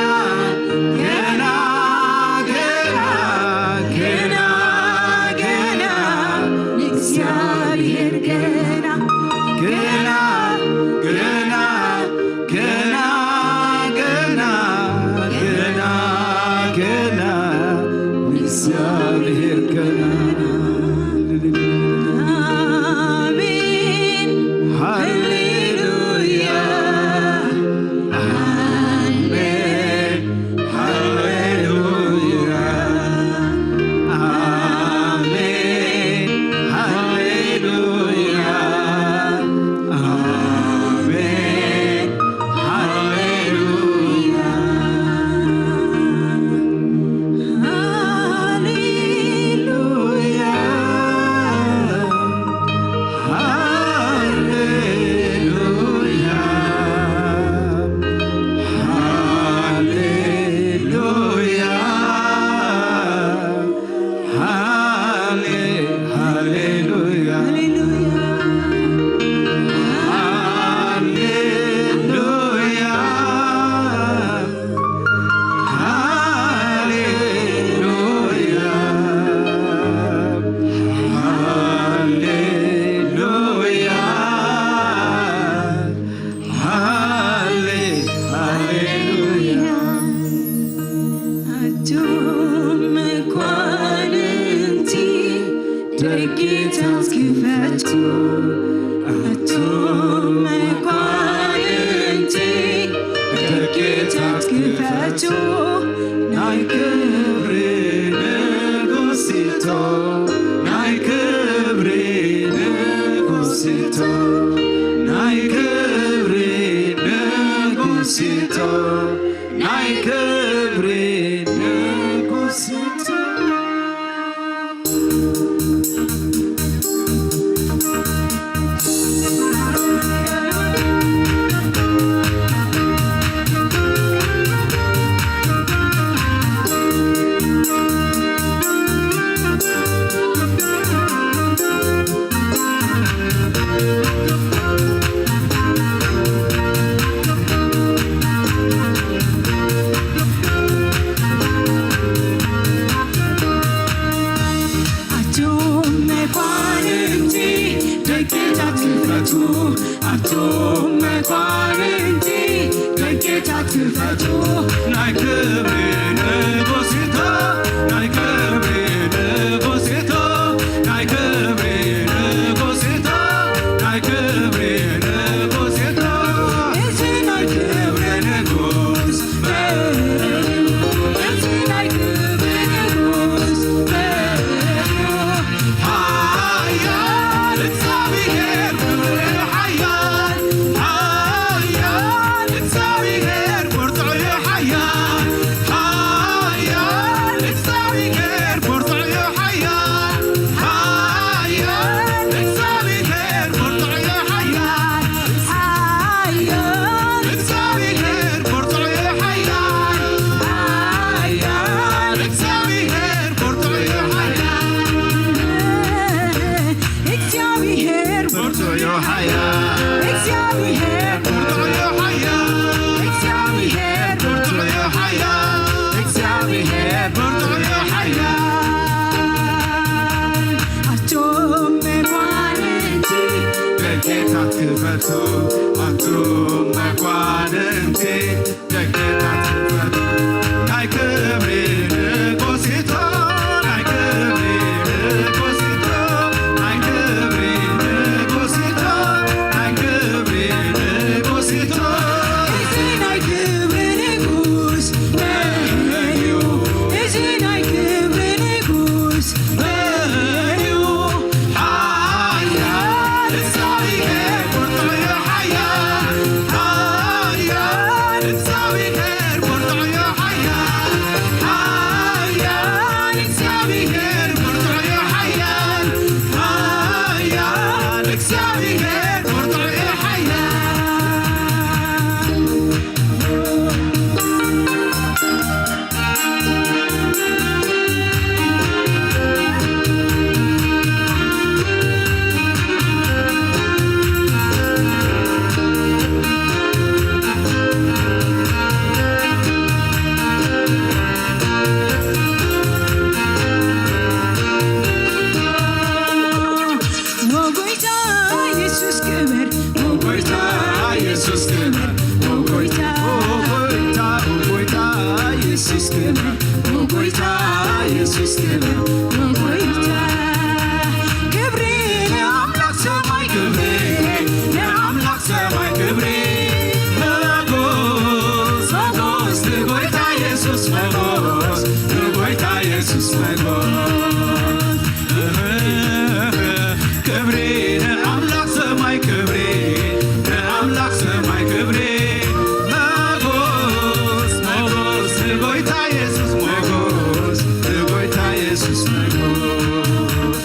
ገና፣ ገና፣ ገና፣ ገና ንእግዚኣብሔር ገና፣ ገና፣ ገና፣ ገና፣ ገና ደገታት ክፈቱ፣ ኣቱም መኳንንቲ፣ ደገታት ክፈቱ፣ ናይ ክብሪ ንጉስ እቶ፣ ናይ ክብሪ ንጉስ እቶ፣ ናይ ክብሪ ንጉስ እቶ፣ ናይ ክብሪ ንጉስ እቶ። ኣቱም መኳንንቲ ደገታት ክፈቱ፣ ኣቱም መኳንንቲ ደገታት ክፈቱ፣ ናይ ክብሪ ንጉስ እቶ፣ ናይ ክብሪ ንጉስ እቶ፣ ናይ ክብሪ ንጉስ እቶ፣ ናይ ክብሪ ንጉስ እቶ፣ እዚ ናይ ክብሪ ንጉስ መን እዩ? እዚ ናይ ክብሪ ንጉስ መን እዩ? ሓያል እግዚኣብሔር ብርቱዕ እዩ ሓያል፣ ሓያል እግዚኣብሔር ብርቱዕ እዩ ሓያል፣ ሓያል እግዚኣብሔር ብርቱዕ እዩ ሓያል፣ ሓያል እግዚኣብሔር ብርቱዕ እዩ ሓያል፣ ሓያል እግዚኣብሔር ብርቱዕ እዩ ሓያል፣ ሓያል እግዚኣብሔር ብርቱዕ እዩ ሓያል፣ እግዚኣብሔር ብርቱዕ እዩ ሓያል፣ እግዚኣብሔር ብርቱዕ እዩ ሓያል፣ እግዚኣብሔር ብርቱዕ እዩ ሓያል፣ እግዚኣብሔር ብርቱዕ እዩ ሓያል። ኣቱም መኳንንቲ ደገታት ክፈቱ፣ ኣቱም መኳንንቲ ደገታት ክፈቱ፣ ናይ ክብሪ ንጉስ እቶ፣ ናይ ክብሪ ንጉስ እቶ፣ ናይ ክብሪ ንጉስ እቶ፣ ናይ ክብሪ ንጉስ እቶ፣ እዚ ናይ ክብሪ ንጉስ መን እዩ? እዚ ናይ ክብሪ ንጉስ መን እዩ? ሓያል እግዚኣብሔር ብርቱዕ እዩ ሓያል፣ ሓያል እግዚኣብሔር ብርቱዕ እዩ ሓያል፣ ሓያል እግዚኣብሔር ብርቱዕ እዩ ሓያል፣ ሓያል እግዚኣብሔር ብርቱዕ እዩ ሓያል። ኦ ጎይታ ኢየሱስ ክብር፣ ኦ ጎይታ ኢየሱስ ክብር፣ ኦ ጎይታ፣ ኦ ጎይታ፣ ኦ ጎይታ ኢየሱስ ክብር፣ ኦ ጎይታ ኢየሱስ ክብር፣ ኦ ጎይታ። ክብሪ ንኣምላኽ ሰማይ ክብሪ፣ ንኣምላኽ ሰማይ ክብሪ፣ መጎስ፣ መጎስ ንጎይታ ኢየሱስ መጎስ፣ ንጎይታ ኢየሱስ መጎስ። ክብሪ ንኣምላኽ ሰማይ ክብሪ፣ ንኣምላኽ ሰማይ ክብሪ። መጎስ፣ መጎስ ንጎይታ የሱስ መጎስ፣ ንጎይታ የሱስ መጎስ።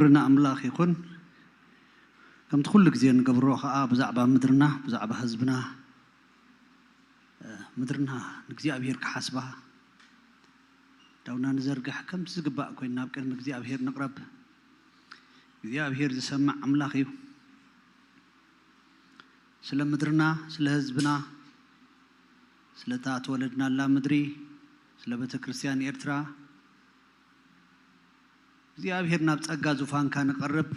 ክብርና ኣምላኽ ይኹን። ከምቲ ኩሉ ግዜ ንገብሮ ኸኣ ብዛዕባ ምድርና፣ ብዛዕባ ህዝብና፣ ምድርና ንእግዚኣብሔር ክሓስባ፣ ዳውና ንዘርግሕ፣ ከምቲ ዝግባእ ኮይንና ኣብ ቅድሚ እግዚኣብሔር ንቕረብ። እግዚኣብሔር ዝሰምዕ ኣምላኽ እዩ። ስለ ምድርና፣ ስለ ህዝብና፣ ስለታ ተወለድናላ ምድሪ፣ ስለ ቤተ ክርስቲያን ኤርትራ፣ እግዚኣብሔር ናብ ጸጋ ዙፋንካ ንቐርብ።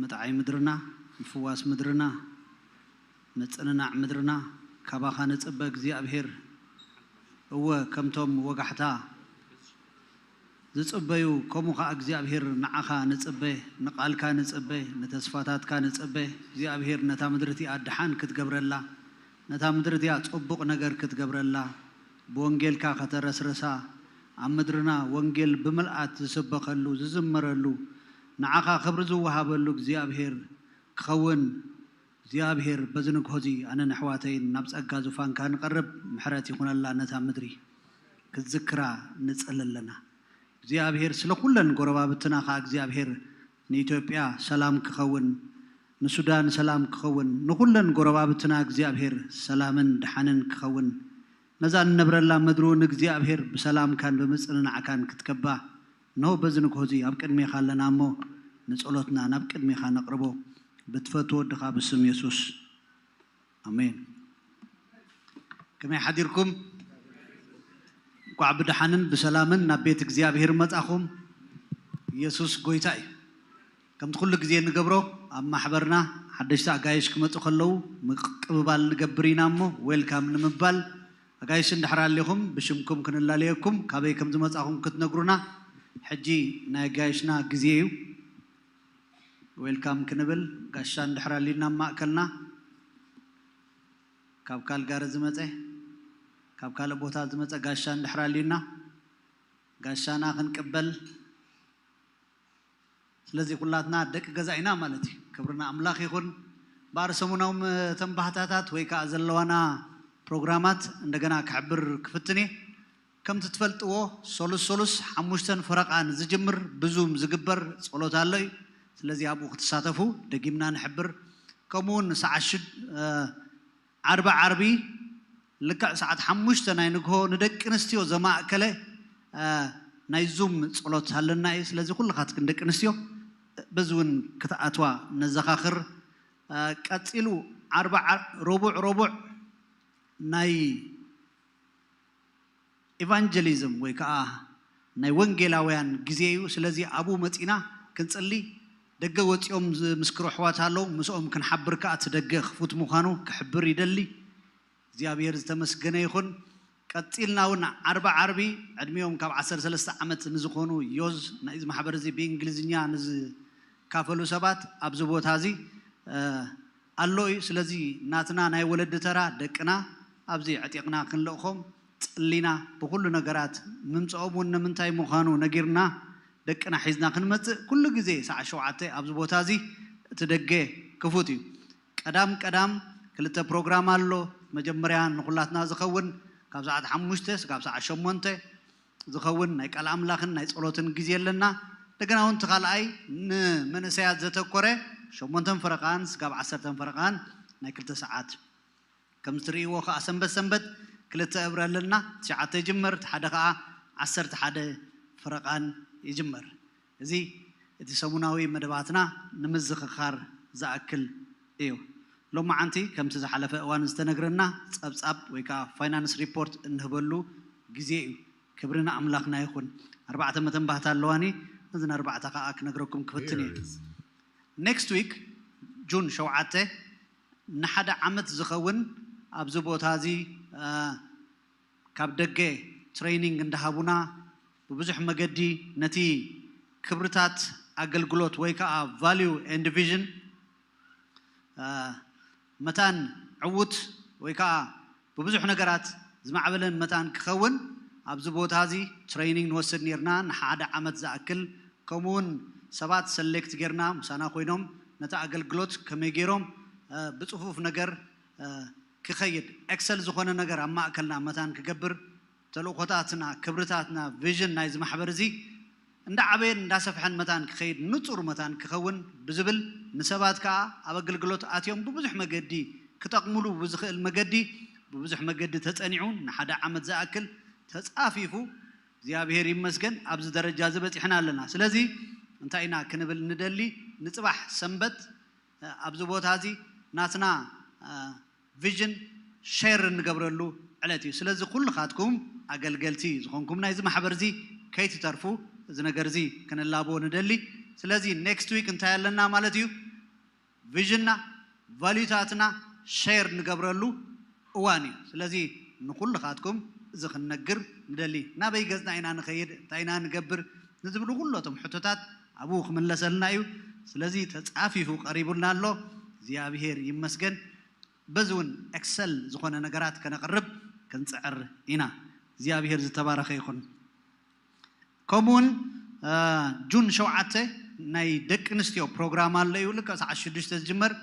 ምጥዓይ ምድርና፣ ምፍዋስ ምድርና፣ ምጽንናዕ ምድርና ካባኻ ንጽበ እግዚኣብሔር። እወ፣ ከምቶም ወጋሕታ ዝጽበዩ፣ ከምኡ ኸኣ እግዚኣብሔር ንዓኻ ንጽበ፣ ንቓልካ ንጽበ፣ ንተስፋታትካ ንጽበ። እግዚኣብሔር ነታ ምድሪ እቲኣ ደሓን ክትገብረላ፣ ነታ ምድሪ እቲኣ ጽቡቕ ነገር ክትገብረላ፣ ብወንጌልካ ከተረስርሳ፣ ኣብ ምድርና ወንጌል ብምልኣት ዝስበኸሉ፣ ዝዝመረሉ፣ ንዓኻ ክብሪ ዝወሃበሉ እግዚኣብሔር ክኸውን፣ እግዚኣብሔር በዚ ንግሆ እዚ ኣነን ኣሕዋተይን ናብ ጸጋ ዙፋንካ ንቐርብ፣ ምሕረት ይኹነላ ነታ ምድሪ። ክትዝክራ ንጽሊ ኣለና። እግዚኣብሔር ስለ ኩለን ጎረባብትና ኸኣ እግዚኣብሔር ንኢትዮጵያ ሰላም ክኸውን፣ ንሱዳን ሰላም ክኸውን፣ ንኹለን ጎረባብትና እግዚኣብሔር ሰላምን ደሓንን ክኸውን፣ ነዛ እንነብረላ ምድሪ እውን እግዚኣብሔር ብሰላምካን ብምጽንናዕካን ክትከባ፣ እንሆ በዚ ንግሆ እዚ ኣብ ቅድሜኻ ኣለና እሞ፣ ንጸሎትና ናብ ቅድሜኻ ነቕርቦ፣ ብትፈቱ ወድኻ ብስም የሱስ። ኣሜን። ከመይ ሓዲርኩም? እንቋዕ ብደሓንን ብሰላምን ናብ ቤት እግዚኣብሔር መጻኹም። የሱስ ጎይታ እዩ። ከምቲ ኩሉ ግዜ እንገብሮ፣ ኣብ ማሕበርና ሓደሽቲ ኣጋይሽ ክመጹ ከለዉ ምቅብባል ንገብር ኢና እሞ፣ ዌልካም ንምባል፣ ኣጋይሽ እንድሕር ኣሊኹም ብሽምኩም ክንላለየኩም፣ ካበይ ከም ዝመጻኹም ክትነግሩና፣ ሕጂ ናይ ኣጋይሽና ግዜ እዩ። ዌልካም ክንብል፣ ጋሻ እንድሕር ኣሊና ኣብ ማእከልና፣ ካብ ካልጋሪ ዝመጸ፣ ካብ ካልእ ቦታ ዝመጸ ጋሻ እንድሕር ኣሊና፣ ጋሻና ክንቅበል። ስለዚ ኩላትና ደቂ ገዛ ኢና ማለት እዩ። ክብሪ ንኣምላኽ ይኹን። እምበኣር ሰሙናዊ ተንባህታታት ወይ ከኣ ዘለዋና ፕሮግራማት እንደገና ክሕብር ክፍትን እየ። ከምቲ ትፈልጥዎ፣ ሰሉስ ሰሉስ ሓሙሽተን ፈረቓን ዝጅምር ብዙም ዝግበር ጸሎት ኣሎ እዩ። ስለዚ ኣብኡ ክትሳተፉ ደጊምና ንሕብር። ከምኡ እውን ሰዓት ሽድ-፣ እ፣ ዓርቢ ዓርቢ ልክዕ ሰዓት ሓሙሽተ ናይ ንግሆ ንደቂ ኣንስትዮ ዘማእከለ፣ እ፣ ናይ ዙም ጸሎት ኣለና እዩ። ስለዚ ኩልኻትክን ደቂ ኣንስትዮ በዚ እውን ክትኣትዋ ነዘኻኽር። እ፣ ቀጺሉ ዓርቢ ዓ-፣ ረቡዕ ረቡዕ ናይ ኢቫንጀሊዝም ወይ ከኣ ናይ ወንጌላውያን ግዜ እዩ። ስለዚ ኣብኡ መጺና ክንጽሊ፣ ደገ ወጺኦም ዝምስክሩ ኣሕዋት ኣለዉ፣ ምስኦም ክንሓብር ከኣ እቲ ደገ ክፉት ምዃኑ ክሕብር ይደሊ። እግዚኣብሔር ዝተመስገነ ይኹን። ቀጺልና እውን ዓርቢ ዓርቢ ዕድሚኦም ካብ ዓሰርተ ሰለስተ ዓመት ንዝኾኑ ዮዝ ናይዚ ማሕበር እዚ ብእንግሊዝኛ ንዝካፈሉ ሰባት ኣብዚ ቦታ እዚ፣ እ፣ ኣሎ እዩ። ስለዚ ናትና ናይ ወለዲ ተራ ደቅና ኣብዚ ዕጢቕና ክንልእኾም ጽሊና ብኹሉ ነገራት ምምጽኦም እውን ንምንታይ ምዃኑ ነጊርና ደቅና ሒዝና ክንመጽእ ኩሉ ግዜ ሰዓት ሸውዓተ ኣብዚ ቦታ እዚ እቲ ደገ ክፉት እዩ። ቀዳም ቀዳም ክልተ ፕሮግራም ኣሎ። መጀመርያ ንኹላትና ዝኸውን ካብ ሰዓት ሓሙሽተ ስጋብ ሰዓት ሸሞንተ ዝኸውን ናይ ቃል ኣምላኽን ናይ ጸሎትን ግዜ ኣለና። እንደገና እውን እቲ ካልኣይ ንመንእሰያት ዘተኮረ ሸሞንተን ፈረቓን ስጋብ ዓሰርተን ፈረቓን ናይ ክልተ ሰዓት። ከም እትርእይዎ ከኣ ሰንበት ሰንበት ክልተ እብረ ኣለና። ትሽዓተ ይጅመር፣ እቲ ሓደ ከኣ ዓሰርተ ሓደ ፈረቓን ይጅመር። እዚ እቲ ሰሙናዊ መደባትና ንምዝኽኻር ዝኣክል እዩ። ሎማዓንቲ ከምቲ ዝሓለፈ እዋን ዝተነግረና ጸብጻብ ወይ ከኣ ፋይናንስ ሪፖርት እንህበሉ ግዜ እዩ። ክብሪ ንኣምላኽና ይኹን። ኣርባዕተ መተንባህታ ኣለዋኒ፣ ነዘን ኣርባዕተ ከኣ ክነግረኩም ክፍትን እየ። Yes. ኔክስት ዊክ ጁን ሸውዓተ ንሓደ ዓመት ዝኸውን ኣብዚ ቦታ እዚ፣ እ፣ ካብ ደገ ትሬኒንግ እንዳሃቡና ብብዙሕ መገዲ ነቲ ክብርታት ኣገልግሎት ወይ ከኣ ቫልዩ ኤንድ ቪዥን፣ እ፣ መታን ዕዉት ወይ ከኣ ብብዙሕ ነገራት ዝማዕበለን መታን ክኸውን ኣብዚ ቦታ እዚ ትሬኒንግ ንወስድ ኔርና ንሓደ ዓመት ዝኣክል። ከምኡ እውን ሰባት ሰሌክት ጌርና ምሳና ኮይኖም ነቲ ኣገልግሎት ከመይ ገይሮም፣ እ፣ ብጽፉፍ ነገር፣ እ፣ ክኸይድ፣ ኤክሰል ዝኾነ ነገር ኣብ ማእከልና መታን ክገብር፣ ተልእኾታትና፣ ክብርታትና፣ ቪዥን ናይዚ ማሕበር እዚ እንዳዓበየን እንዳሰፍሐን መታን ክኸይድ፣ ንጹር መታን ክኸውን ብዝብል፣ ንሰባት ከኣ ኣብ ኣገልግሎት ኣትዮም ብብዙሕ መገዲ ክጠቕሙሉ ብዝኽእል መገዲ፣ ብብዙሕ መገዲ ተጸኒዑ፣ ንሓደ ዓመት ዝኣክል ተጻፊፉ፣ እግዚኣብሔር ይመስገን ኣብዚ ደረጃ እዚ በጺሕና ኣለና። ስለዚ እንታይ ኢና ክንብል ንደሊ? ንጽባሕ ሰንበት ኣብዚ ቦታ እዚ ናትና ቪዥን ሼር እንገብረሉ ዕለት እዩ። ስለዚ ኩልኻትኩም ኣገልገልቲ ዝኾንኩም ናይዚ ማሕበር እዚ ከይትተርፉ፣ እዚ ነገር እዚ ክንላቦ ንደሊ። ስለዚ ኔክስት ዊክ እንታይ ኣለና ማለት እዩ? ቪዥንና፣ ቫልዩታትና ሼር ንገብረሉ እዋን እዩ። ስለዚ ንኹልኻትኩም እዚ ክንነግር ንደሊ። ናበይ ገጽና ኢና ንኸይድ? እንታይ ኢና ንገብር? ንዝብሉ ኩሎቶም ሕቶታት ኣብኡ ክምለሰልና እዩ። ስለዚ ተጻፊፉ ቀሪቡልና ኣሎ። እግዚኣብሔር ይመስገን። በዚ እውን ኤክሰል ዝኾነ ነገራት ከነቕርብ ክንጽዕር ኢና። እግዚኣብሔር ዝተባረኸ ይኹን። ከምኡውን ጁን ሸውዓተ ናይ ደቂ ኣንስትዮ ፕሮግራም ኣሎ እዩ። ልክዕ ሰዓት ሽዱሽተ ዝጅመር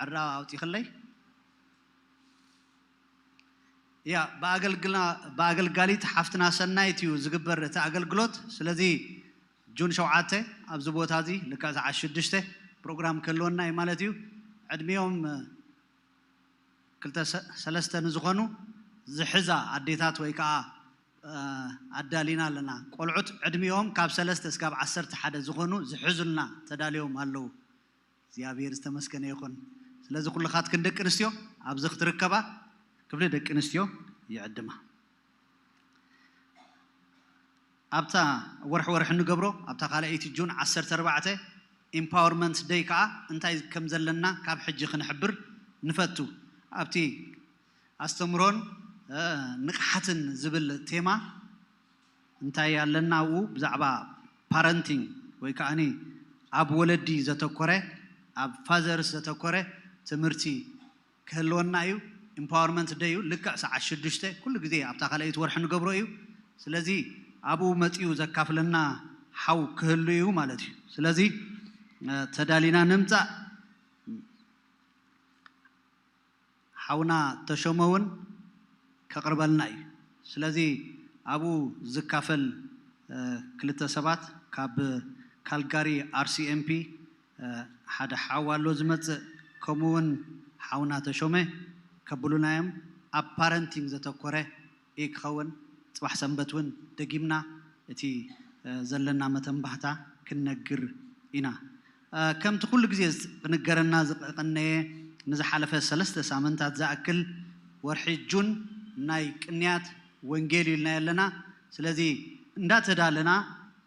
ዕራ ኣውፂኽለይ። ያ ብኣገልግላ- ብኣገልጋሊት ሓፍትና ሰናይት እዩ ዝግበር እቲ ኣገልግሎት። ስለዚ ጁን ሸውዓተ ኣብዚ ቦታ እዚ ልክዕ ሰዓት ሽዱሽተ ፕሮግራም ክህልወና እዩ ማለት እዩ። ዕድሜኦም ክልተ ሰ- ሰለስተ ንዝኾኑ ዝሕዛ ኣዴታት ወይ ከዓ ኣዳሊና ኣለና። ቆልዑት ዕድሚኦም ካብ ሰለስተ እስካብ ዓሰርተ ሓደ ዝኾኑ ዝሕዙልና ተዳልዮም ኣለዉ። እግዚኣብሔር ዝተመስገነ ይኹን። ስለዚ ኩልኻትክን ደቂ ኣንስትዮ ኣብዚ ክትርከባ ክፍሊ ደቂ ኣንስትዮ ይዕድማ። ኣብታ ወርሒ ወርሒ እንገብሮ ኣብታ ካልኣይቲ ጁን ዓሰርተ ኣርባዕተ ኢምፓወርመንት ደይ ከዓ እንታይ ከም ዘለና ካብ ሕጂ ክንሕብር ንፈቱ። ኣብቲ ኣስተምሮን ንቕሓትን ዝብል ቴማ እንታይ ኣለና ኣብኡ ብዛዕባ ፓረንቲንግ ወይ ከዓ ኣብ ወለዲ ዘተኮረ ኣብ ፋዘርስ ዘተኮረ ትምህርቲ ክህልወና እዩ። ኢምፓወርመንት ደይ እዩ። ልክዕ ሰዓት ሽዱሽተ ኩሉ ግዜ ኣብታ ካልኣይቲ ወርሒ ንገብሮ እዩ። ስለዚ ኣብኡ መፂኡ ዘካፍለና ሓው ክህሉ እዩ ማለት እዩ። ስለዚ ተዳሊና ንምፃእ። ሓውና ተሾመ እውን ከቕርበልና እዩ። ስለዚ ኣብኡ ዝካፈል ክልተ ሰባት ካብ ካልጋሪ ኣርሲኤምፒ ሓደ ሓው ኣሎ ዝመፅእ፣ ከምኡ እውን ሓውና ተሾመ ከብሉና እዮም። ኣብ ፓረንቲንግ ዘተኮረ እዩ ክኸውን። ፅባሕ ሰንበት እውን ደጊምና እቲ ዘለና መተንባህታ ክንነግር ኢና። ከምቲ ኩሉ ግዜ ክንገረና ዝቐነየ ንዝሓለፈ ሰለስተ ሳምንታት ዝኣክል ወርሒ ጁን ናይ ቅንያት ወንጌል ኢልና ኣለና። ስለዚ እንዳተዳለና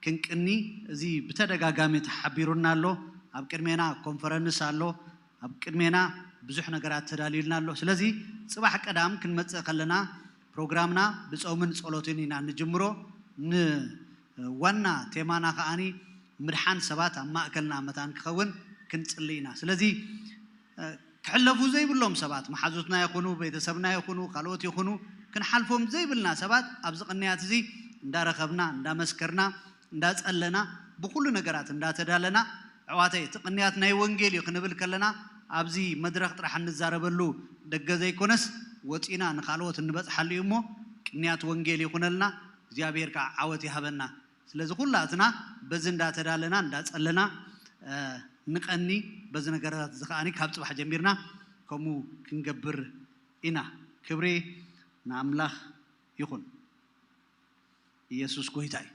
ክንቅኒ እዚ ብተደጋጋሚ ተሓቢሩና ኣሎ። ኣብ ቅድሜና ኮንፈረንስ ኣሎ። ኣብ ቅድሜና ብዙሕ ነገራት ተዳልዩልና ኣሎ። ስለዚ ፅባሕ ቀዳም ክንመፅእ ከለና ፕሮግራምና ብፆምን ፀሎትን ኢና ንጅምሮ። ንዋና ቴማና ከዓኒ ምድሓን ሰባት ኣብ ማእከልና መታን ክኸውን ክንጽሊ ኢና። ስለዚ ክሕለፉ ዘይብሎም ሰባት፣ መሓዙትና ይኹኑ፣ ቤተሰብና ይኹኑ፣ ካልኦት ይኹኑ፣ ክንሓልፎም ዘይብልና ሰባት ኣብዚ ቅንያት እዚ እንዳረኸብና እንዳመስከርና እንዳጸለና ብኹሉ ነገራት እንዳተዳለና፣ ኣሕዋተይ እቲ ቅንያት ናይ ወንጌል እዩ ክንብል ከለና ኣብዚ መድረኽ ጥራሕ እንዛረበሉ ደገ ዘይኮነስ ወጺና ንኻልኦት እንበጽሓሉ እዩ እሞ ቅንያት ወንጌል ይኹነልና። እግዚኣብሔር ከዓ ዓወት ይሃበና። ስለዚ ኩላትና በዚ እንዳተዳለና እንዳጸለና ንቐኒ። በዚ ነገራት እዚ ከዓኒ ካብ ጽባሕ ጀሚርና ከምኡ ክንገብር ኢና። ክብሪ ንኣምላኽ ይኹን። ኢየሱስ ጎይታ እዩ።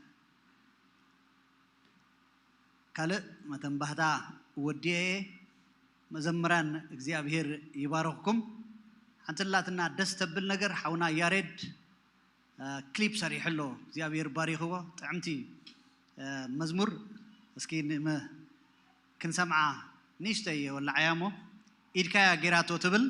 ካልእ መተንባህታ ወዲኤ እየ። መዘምራን እግዚኣብሔር ይባርኽኩም። ሓንቲ ላትና ደስ ተብል ነገር ሓውና ያሬድ ክሊፕ ሰሪሑ ኣሎ። እግዚኣብሔር ባሪኽዎ። ጥዕምቲ መዝሙር እስኪ ክንሰምዓ ንእሽተይ የወላዓያ እሞ ኢድካያ ጌራቶ ትብል።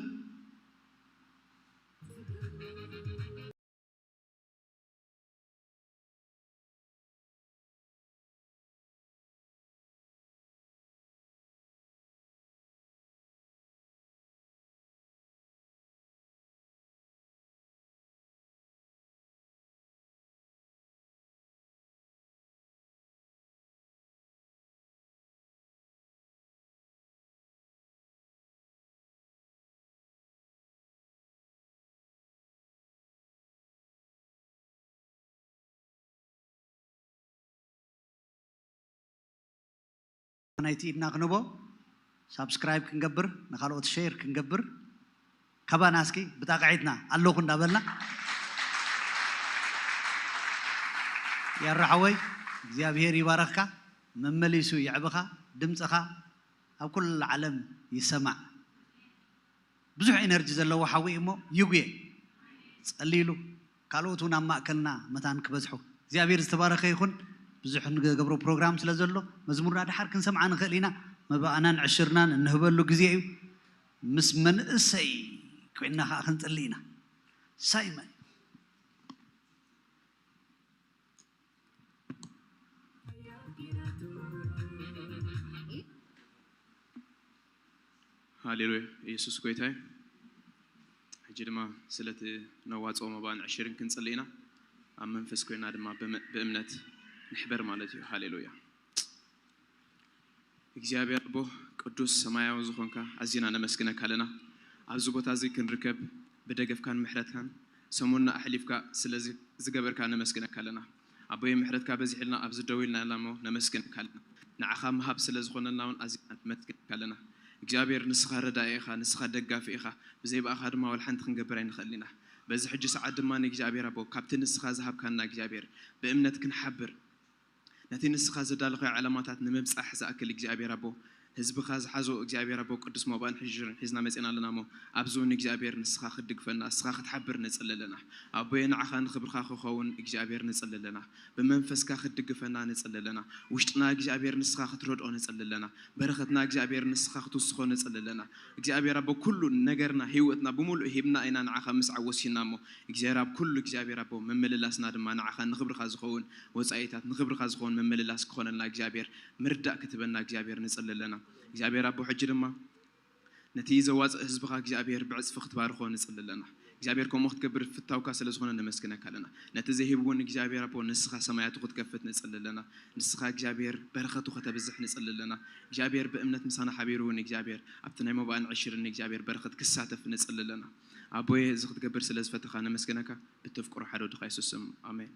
ናይቲ ኢድና ክንቦ ሳብስክራይብ ክንገብር፣ ንካልኦት ሼር ክንገብር፣ ካባና እስኪ ብጣቕዒትና ኣለኹ እንዳበልና። ያራ ሓወይ እግዚኣብሔር ይባረኽካ፣ መመሊሱ የዕብኻ፣ ድምፅኻ ኣብ ኩሉ ዓለም ይሰማዕ። ብዙሕ ኤነርጂ ዘለዎ ሓዊ እሞ ይጉየ ጸልይሉ፣ ካልኦት እውን ኣብ ማእከልና መታን ክበዝሑ። እግዚኣብሔር ዝተባረኸ ይኹን። ብዙሕ ንገብሮ ፕሮግራም ስለ ዘሎ መዝሙርና ደሓር ክንሰምዓ ንኽእል ኢና። መባእናን ዕሽርናን እንህበሉ ግዜ እዩ። ምስ መንእሰይ ኮይንና ከዓ ክንጽሊ ኢና። ሳይመን። ሃሌሉያ። ኢየሱስ ጎይታ እዩ። ሕጂ ድማ ስለቲ ነዋፅኦ መባን ዕሽርን ክንፅሊ ኢና። ኣብ መንፈስ ኮይና ድማ ብእምነት ንሕበር ማለት እዩ። ሃሌሉያ። እግዚኣብሔር ኣቦ ቅዱስ ሰማያዊ ዝኾንካ ኣዚና ነመስግነካ ኣለና። ኣብዚ ቦታ እዚ ክንርከብ ብደገፍካን ምሕረትካን ሰሙንና ኣሕሊፍካ ስለ ዝገበርካ ነመስግነካ ኣለና። ኣቦየ ምሕረትካ በዚሕልና ኣብዚ ደው ኢልና ኣለና እሞ ነመስግነካ ኣለና። ንዓኻ ምሃብ ስለ ዝኾነልና እውን ኣዚና ነመስግነካ ኣለና። እግዚኣብሔር ንስኻ ረዳኢ ኢኻ፣ ንስኻ ደጋፊ ኢኻ። ብዘይ ብኣኻ ድማ ወላ ሓንቲ ክንገብር ኣይንኽእልን ኢና። በዚ ሕጂ ሰዓት ድማ ንእግዚኣብሔር ኣቦ ካብቲ ንስኻ ዝሃብካና እግዚኣብሔር ብእምነት ክንሓብር ነቲ ንስኻ ዘዳለኻዮ ዕላማታት ንምብጻሕ ዝኣክል እግዚኣብሔር ኣቦ ህዝብኻ ዝሓዞ እግዚኣብሔር ኣቦ ቅዱስ መባእን ሕሽርን ሒዝና መጺና ኣለና እሞ ኣብዚ እውን እግዚኣብሔር ንስኻ ክትድግፈና ንስኻ ክትሓብር ንጽሊ ኣለና። ኣቦየ ንዓኻ ንኽብርኻ ክኸውን እግዚኣብሔር ንጽሊ ኣለና። ብመንፈስካ ክትድግፈና ንጽሊ ኣለና። ውሽጥና እግዚኣብሔር ንስኻ ክትረድኦ ንጽሊ ኣለና። በረኸትና እግዚኣብሔር ንስኻ ክትውስኾ ንጽሊ ኣለና። እግዚኣብሔር ኣቦ ኩሉ ነገርና ህይወትና ብምሉእ ሂብና ኢና ንዓኻ ምስዓብ ወሲና እሞ እግዚኣብሔር ኣብ ኩሉ እግዚኣብሔር ኣቦ ምምልላስና ድማ ንዓኻ ንኽብርኻ ዝኸውን ወፃኢታት ንኽብርኻ ዝኸውን ምምልላስ ክኾነልና እግዚኣብሔር ምርዳእ ክትበና እግዚኣብሔር ንፅሊ ኣለና። እግዚኣብሔር ኣቦ ሕጂ ድማ ነቲ ዘዋፅእ ህዝብኻ እግዚኣብሔር ብዕፅፊ ክትባርኾ ንፅሊ ኣለና። እግዚኣብሔር ከምኡ ክትገብር ፍታውካ ስለ ዝኾነ ነመስግነካ ኣለና። ነቲ ዘይህብ እውን እግዚኣብሔር ኣቦ ንስኻ ሰማያቱ ክትከፍት ንፅሊ ኣለና። ንስኻ እግዚኣብሔር በረኸቱ ከተብዝሕ ንፅሊ ኣለና። እግዚኣብሔር ብእምነት ምሳና ሓቢሩ እውን እግዚኣብሔር ኣብቲ ናይ መባእን ዕሽርን እግዚኣብሔር በረኸት ክሳተፍ ንፅሊ ኣለና። ኣቦየ እዚ ክትገብር ስለ ዝፈተኻ ነመስግነካ ብተፍቅሮ ሓደ ወድኻ የሱስ ስም ኣሜን።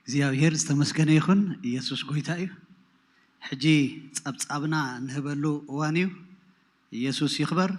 እግዚኣብሔር ዝተመስገነ ይኹን። ኢየሱስ ጎይታ እዩ። ሕጂ ጸብጻብና እንህበሉ እዋን እዩ። ኢየሱስ ይኽበር።